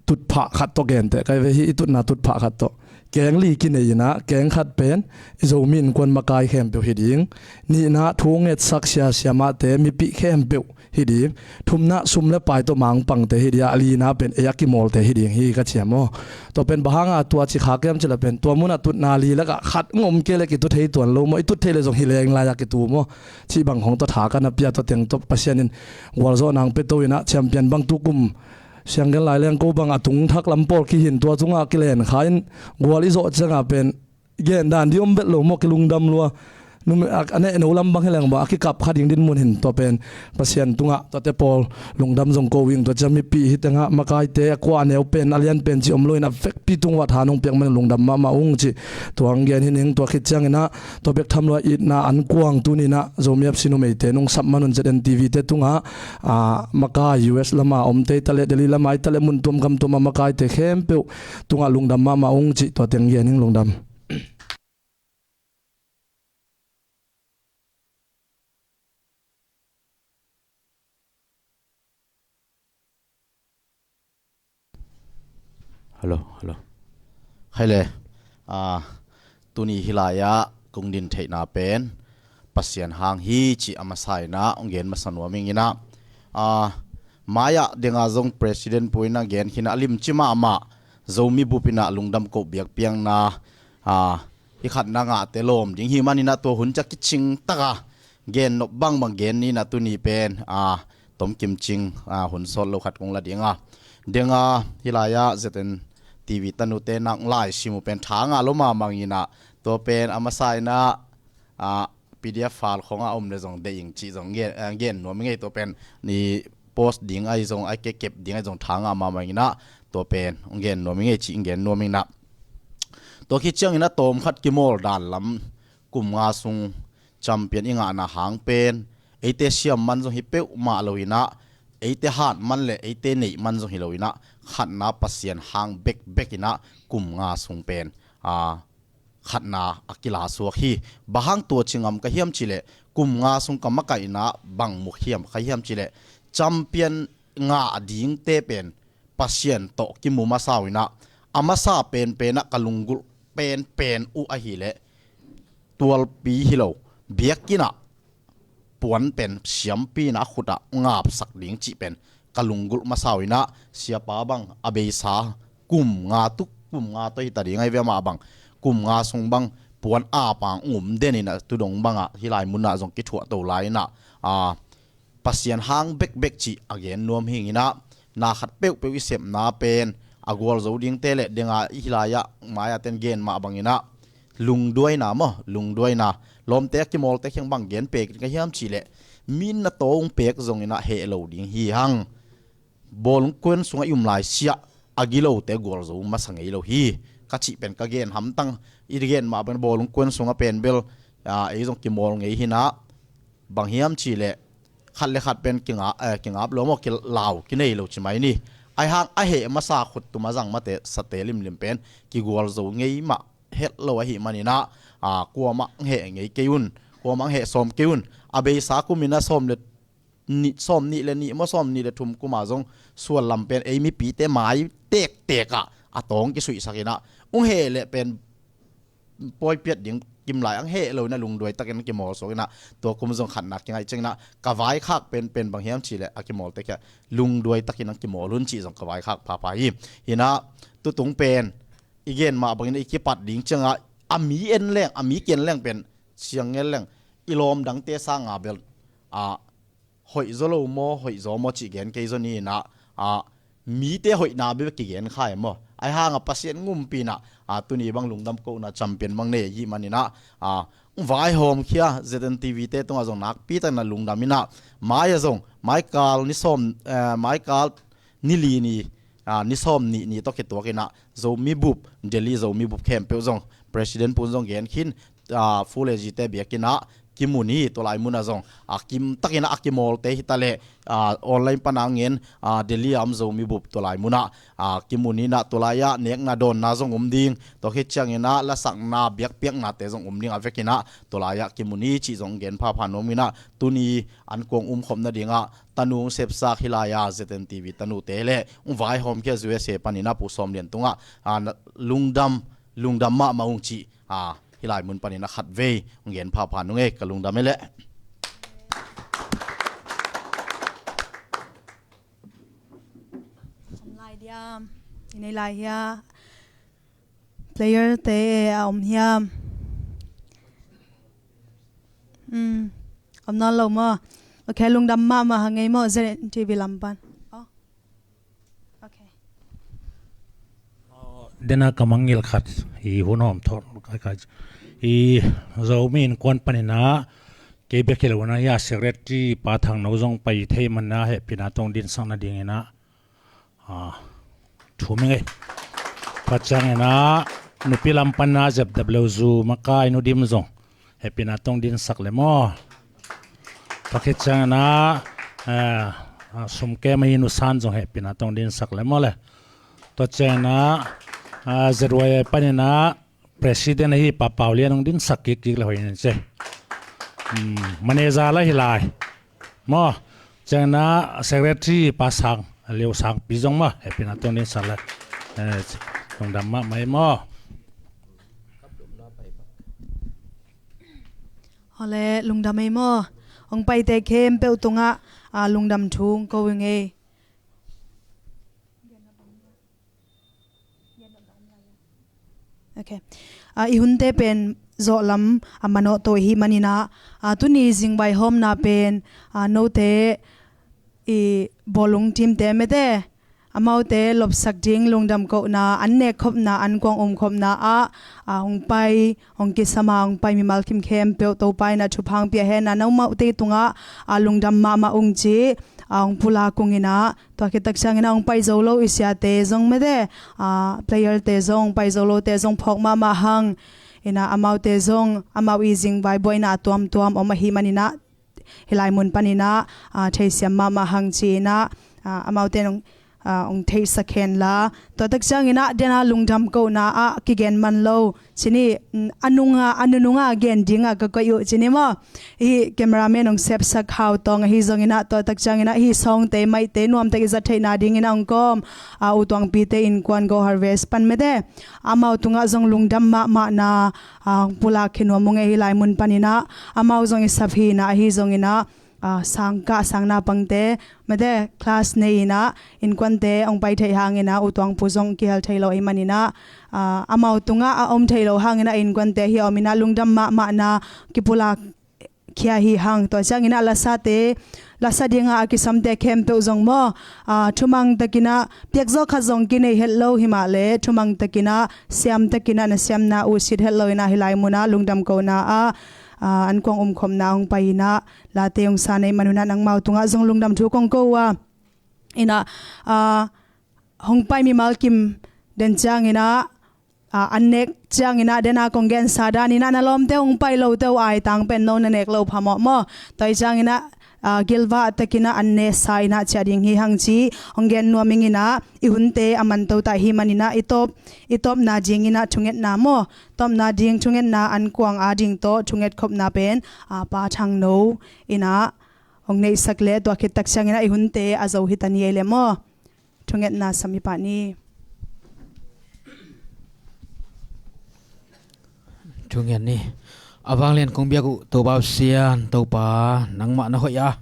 tutphah khat tawh genteh kai ve hi. I tutna tutphah khat tawh keng li kinei inah keng khat pen i Zomi innkuan makai khempeuh hi ding. Nihna thu ngetsak siasia mahte, mipih khempeuh hi ding. Thumna sum le pai tawh mangpangte hi ding a, lina pen ei a kimawlte hi ding hi ka ciam aw. Tua pen bang hanga tua ci kha kiam cila pen tua munah tutna li lakah khat ngom kei le kitu thei tuan lo maw, i tut thei le zong hi leng lai a kitu maw, cih bang hong tawh tha ka na pia. Tua teng tawh Pasian in gualzawh nang pia to inah champion bang tukum sianggen lai leng ko bang a tung thak lam pawl kihin tua tungah kilen kha in gual i zawh ciangah pen gen dan di om bet lo maw, kilungdam lua. Num a, a neh no lam bang hi leng bang a kikap kha ding din mun hin tua pen Pasian tungah tuate pawl lungdam zong ko ing. Tua ciang mipi hi tengah makaite a kua a neu pen a lian pen ci om lo in a vekpi tungah tha nong piak man lungdam mahmah ung ci. Tua ang gen hi ning. Tua khit cianginah tua bek tham lua itna an kuang tuninah Zomi F C numeite nong sap man un Z N T V te tungah, a, makai U S lama omte i taleh Delhi lama i taleh mun tuam gam tuam a makaite khempeuh tungah lungdam mahmah ung cih tua teng gen ing. Lungdam. Hello, hello. Khaile, ah, tuni hilai-ah kong din theihna pen Pasian hang hi cih a masa inah hong gen masa nuam ing inah, ah, mai-ah denga zong President pu inah gen khin a limci mahmah Zomi bup inah lungdam koh biakpiakna, ah, i khatna ngahte lawm ding hi maninah tua hun ciang kicing taka gen nop bangbang gen ninah tuni pen, ah, tomkim cing, ah, hun sawt lo khat kong la ding a. Denga hilai-ah Z N T V tanute nang lai sim uh pen tha ngah lo mahmah inah tua pen a masa inah, ah, P D F file khongah om le zong deih ing cih zong gen, ah, gen nuam ing ei. Tua pen ni post ding ahi zong, a kikep ding ahi zong tha ngah mahmah inah, tua pen hong gen nuam ing ei cih hong gen nuam inah. Tua khit ciangin a tawm khat kimawl dan lam kum nga sung champion i ngahna hang pen eite siam man zong hi peuhmah lo inah, eite hat man le eite neih man zong hi lo inah, khatna Pasian hang bekbek inah kum nga sung pen a khatna a kila suak hi. Bang hang tua ci ngam ka hiam cihleh, kum nga sung ka makaihna bang muk hiam ka hiam cihleh, champion ngah dingte pen Pasian tawh kimu masa uh inah, a masa penpenah ka lunggulh penpen uh ahileh tualpi hi lo, biakinn ah puan pen siampi inah a khutah ngapsak ding cih pen ka lunggulh masa uh inah, siapa bang a beisa kum nga tuk, kum nga tawh hita ding ahi ve, amah bang kum nga sung bang puan a pang um den inah, tudong bangah hih lai munah zong kithuah to lai inah, a, Pasian hang bekbek cih a gen nuam hi inah, na khat peuhpeuh i sepna pen a gualzo dingte le denga i hih lai-ah mai-ah ten gen mah bang inah, lungduaina maw, lungduaina. Lawmte a kimawlte kiang bang gen pek in ka hiam cihleh, mi in na taw hong pek zong inah heh lo ding hi hang. Bawlung kuan sungah i um lai siah a gilote gualzo masa ngei lo hi, ka cih pen ka gen hamtang. I gen mah bang bawlung kuan sungah pen bel, a, ei zong kimawl ngei hi inah, bang hiam cihleh, khat le khat pen kinga, eh, kingap lo maw, kilau kinei lo ci mai ni. Ahi hang a heh masa khut tum a zang mate sate limlim pen kigualzo ngei mah het lo ahih man inah, a, kuamah hong heh ngei kei un, kuamah hong heh sawm kei un. A beisa kum inah sawm le nih, sawm nih le nih maw, sawm nih le thum kum a zong sual lam pen ei mipite mai tektek ah a tawng kisuihsak inah, hong heh leh pen pawi piat ding kim lai, hong heh lo inah lungduai takin kimawl suak inah, tua kum zong khatna kingaih ciang inah ka vaikhak penpen bang hiam cihleh, a kimawlte kiang lungduai takin hong kimawl un cih zong ka vaikhak phapha hi. Hi inah tutung pen i gen mah bang inah i kipat ding ciangah a mi en leng, a mi ki en leng pen siang ngen leng, i lawm dangte sanga bel, a, hoih zaw lo maw, hoih zaw maw cih gen kei zaw ni inah, a, mite hoihna bek kigen kha e maw. Ahi hangah Pasian ngumpi inah, a, tuni bang lungdam kohna champion bang nei ahih man inah, a, hong vaihawmkhia Z N T V te tungah zong nakpi takin na lungdam inah, mai-ah zong, maikal ni sawm, eh, maikal ni li ni, a, ni sawm nih ni tawh kituak inah Zomi bup, Delhi Zomi bup khempeuh zong, President pu'n zong gen khin, a, Fu le Zite biakinn ah kimu ni, tua lai munah zong, a, kim takin a kimawlte hi ta leh, a, online pana ngen, a, Delhi a om Zomi bup tua lai munah, a, kimu ni inah, tua lai-ah nekna dawnna zong om ding, tua khit ciangin ah lasakna biakpiaknate zong om ding a vekin ah, tua lai-ah kimu ni cih zong gen phapha nuam inah, tuni an kuang umkhop nadingah tanu hong sepsak hih lai-a Z N T V tanute le hong vaihawmkhia U S A panin a Pu Sawm Lian tungah, a, na, lungdam, lungdam mahmah ung cih, a, hih lai mun panin a khatvei hong gen phapha nung ei, ka lungdam ei leh. Om lai diam, i nei lai hia? Player te a om hiam? Hmm. Om nawn lo maw? Ok, lungdam mahmah hang ei maw, Z N T V lam pan. Oh. Ok. Dena ka mangngilh khat, i hun hawm thawh, i Zomi Innkuan panin ah, kei bek hi lo in ah, hia secretary pa Thangno zong pai thei man ah, hehpihna tawh hong dinsak nadingin ah, a, thum ing ei. Tua ciangin ah, nupi lam pan ah, Z W Zu makai Nu Dim zong hehpihna tawh hong dinsak le maw. Tua khit ciangin ah, eh, a, sum kem ahi Nu San zong hehpihna tawh hong dinsak le maw le. Tua ciangin ah, a, Z Y A panin ah, President ahi Pa Pau Lian hong dinsak kikkik le hoih in ci. Hmm, manager la hi lai. Maw, ciangin ah Secretary Pa Sang, Liu Sangpi zong maw, hehpihna tawh hong dinsak le. Eh, lungdam mahmah ei maw. Awle, lungdam ei maw. Hong paite khempeuh tungah, a, lungdam thu hong ko ing ei. Ok. A, i hunte pen zawhlam a manawh to ihi manin ah, a, tuni zingvaihawmna pen, a, note i bawlung team te mete, amaute lopsak ding lungdam kohna, an nekkhopna, an kuang umkhopna ah, a, hong pai, hong kisam a hong pai mimal kim khempeuh Topa in ah thupha hong pia hen a, nomaute tungah, a, lungdam mahmah ung ci. a hong pulak ung inah, tua khit tak ciang inah hong pai zo lo i siate zong mete, a, player te zong, pai zo lote zong phawk mahmah hang inah, amaute zong amau i zing vai buaina a tuamtuam om ahih man inah, hih lai mun pan inah, a, theisiam mahmah hang ci inah, a, amaute nong, a, hong theihsak hen la. Tua tak ciang inah, den a lungdam kohna ah kigen man lo ci ni, mm, a nunga, a nununga gen dinga ka koih uh ci ni maw. Hih cameraman hong sepsak Hau Tawng ahi zong inah, tua tak ciang inah, hih sawngte, maitte nuamtak i zat theihna ding inah hong kawm, a, U Tuangpite innkuan Go Harvest pan mete, amau tungah zong lungdam mahmahna, a, hong pulak khin nuam ung e, hih lai mun pan inah, amau zong i sap hi inah, ahi zong inah, a, sangkah, sangnaupangte mete, class nei inah, innkuante hong pai theih hang inah, U Tuangpu zong kihel thei lo ahih man inah, a, amau tungah a om thei lo hang inah, innkuante hi a om inah, lungdam mahmahna kipulak khia hi hang. Tua ciang inah lasate, lasa dinga a kisamte khempeuh zong maw, a, thumang tak inah, piakzawh khat zong kinei het lo himah le, thumang tak inah, siam tak inah, na siamna uh sit het lo inah, hih lai mun ah lungdam kohna ah, a, an kuang umkhopna hong pai inah, late hong sa na hih man hun ah nangmau tungah zong lungdam thu kong ko uh a. Inah, a, hong pai mimal kim den ciang inah, a, an nek ciang inah, den a kong gensa dan inah, na lawmte hong pai lote uh aitang pen no na nek lo phamawh maw. Tua hi ciang inah, a, gilvah tak inah an nesa inah ciah ding hi hang ci hong gen nuam ing inah, i hunte a man to ta hi man inah, i tawp, i tawpna ding inah thungetna maw, tawpna ding thungetna an kuang a ding tawh thunget khopna pen, a, Pa Thang No inah hong neihsak le, tua khit tak ciang inah i hunte a zo hi ta ni ei le maw. Thungetna sam i pah ni. Thungen ni. A vanglian kong biak uh Topa Pasian, Topa, nangmah na hoih a,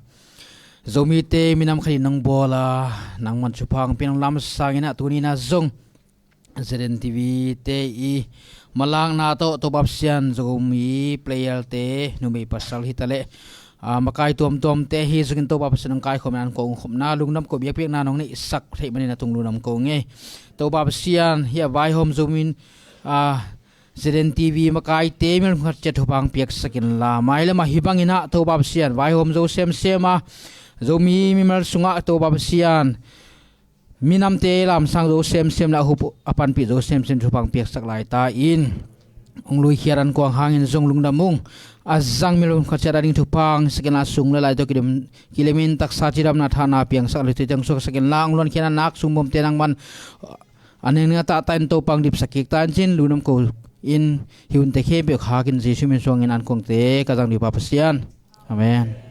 Zomite minam khat in nong bawl a, nangman thupha hong pia, nong lamsang inah, tuni inah zong Z N T V te i malakna tawh Topa Pasian, Zomi player te, numei pasal hi ta leh, a, makai tuamtuamte hi zongin Topa Pasian, nong kaikhawm inah, an kuang umkhopna, lungdam ko, biakpiakna nong neihsak theih man inah tung lungdam ko ung e. Topa Pasian, hih a vaihawm Zomi, a, Z N T V makaite mimal khat ciat thupha hong piaksak inla, mailam ah hih bang inah Topa Pasian, vaihawm zo semsem a, Zomi mimal sungah Topa Pasian, minamte lamsang zo semsem le a hup a panpih zo semsem thupha hong piaksak lai ta in, hong luikhiat an kuang hangin zong lungdam ung. A zang mimal khat ciat a ding thupha hong sak inla, sung le lai tawh kilem, kilemin taksa cidamna, thahna piangsak, luite teng suaksak inla, hong luankhiatna nak sung bomte nangman a nengning a tahtah in Topa hong dipsak kik ta in ci-in lungdam ko in, hih hunte khempeuh khak in Jesu min suangin an kuangte ka zang dih, Pa Pasian. Amen.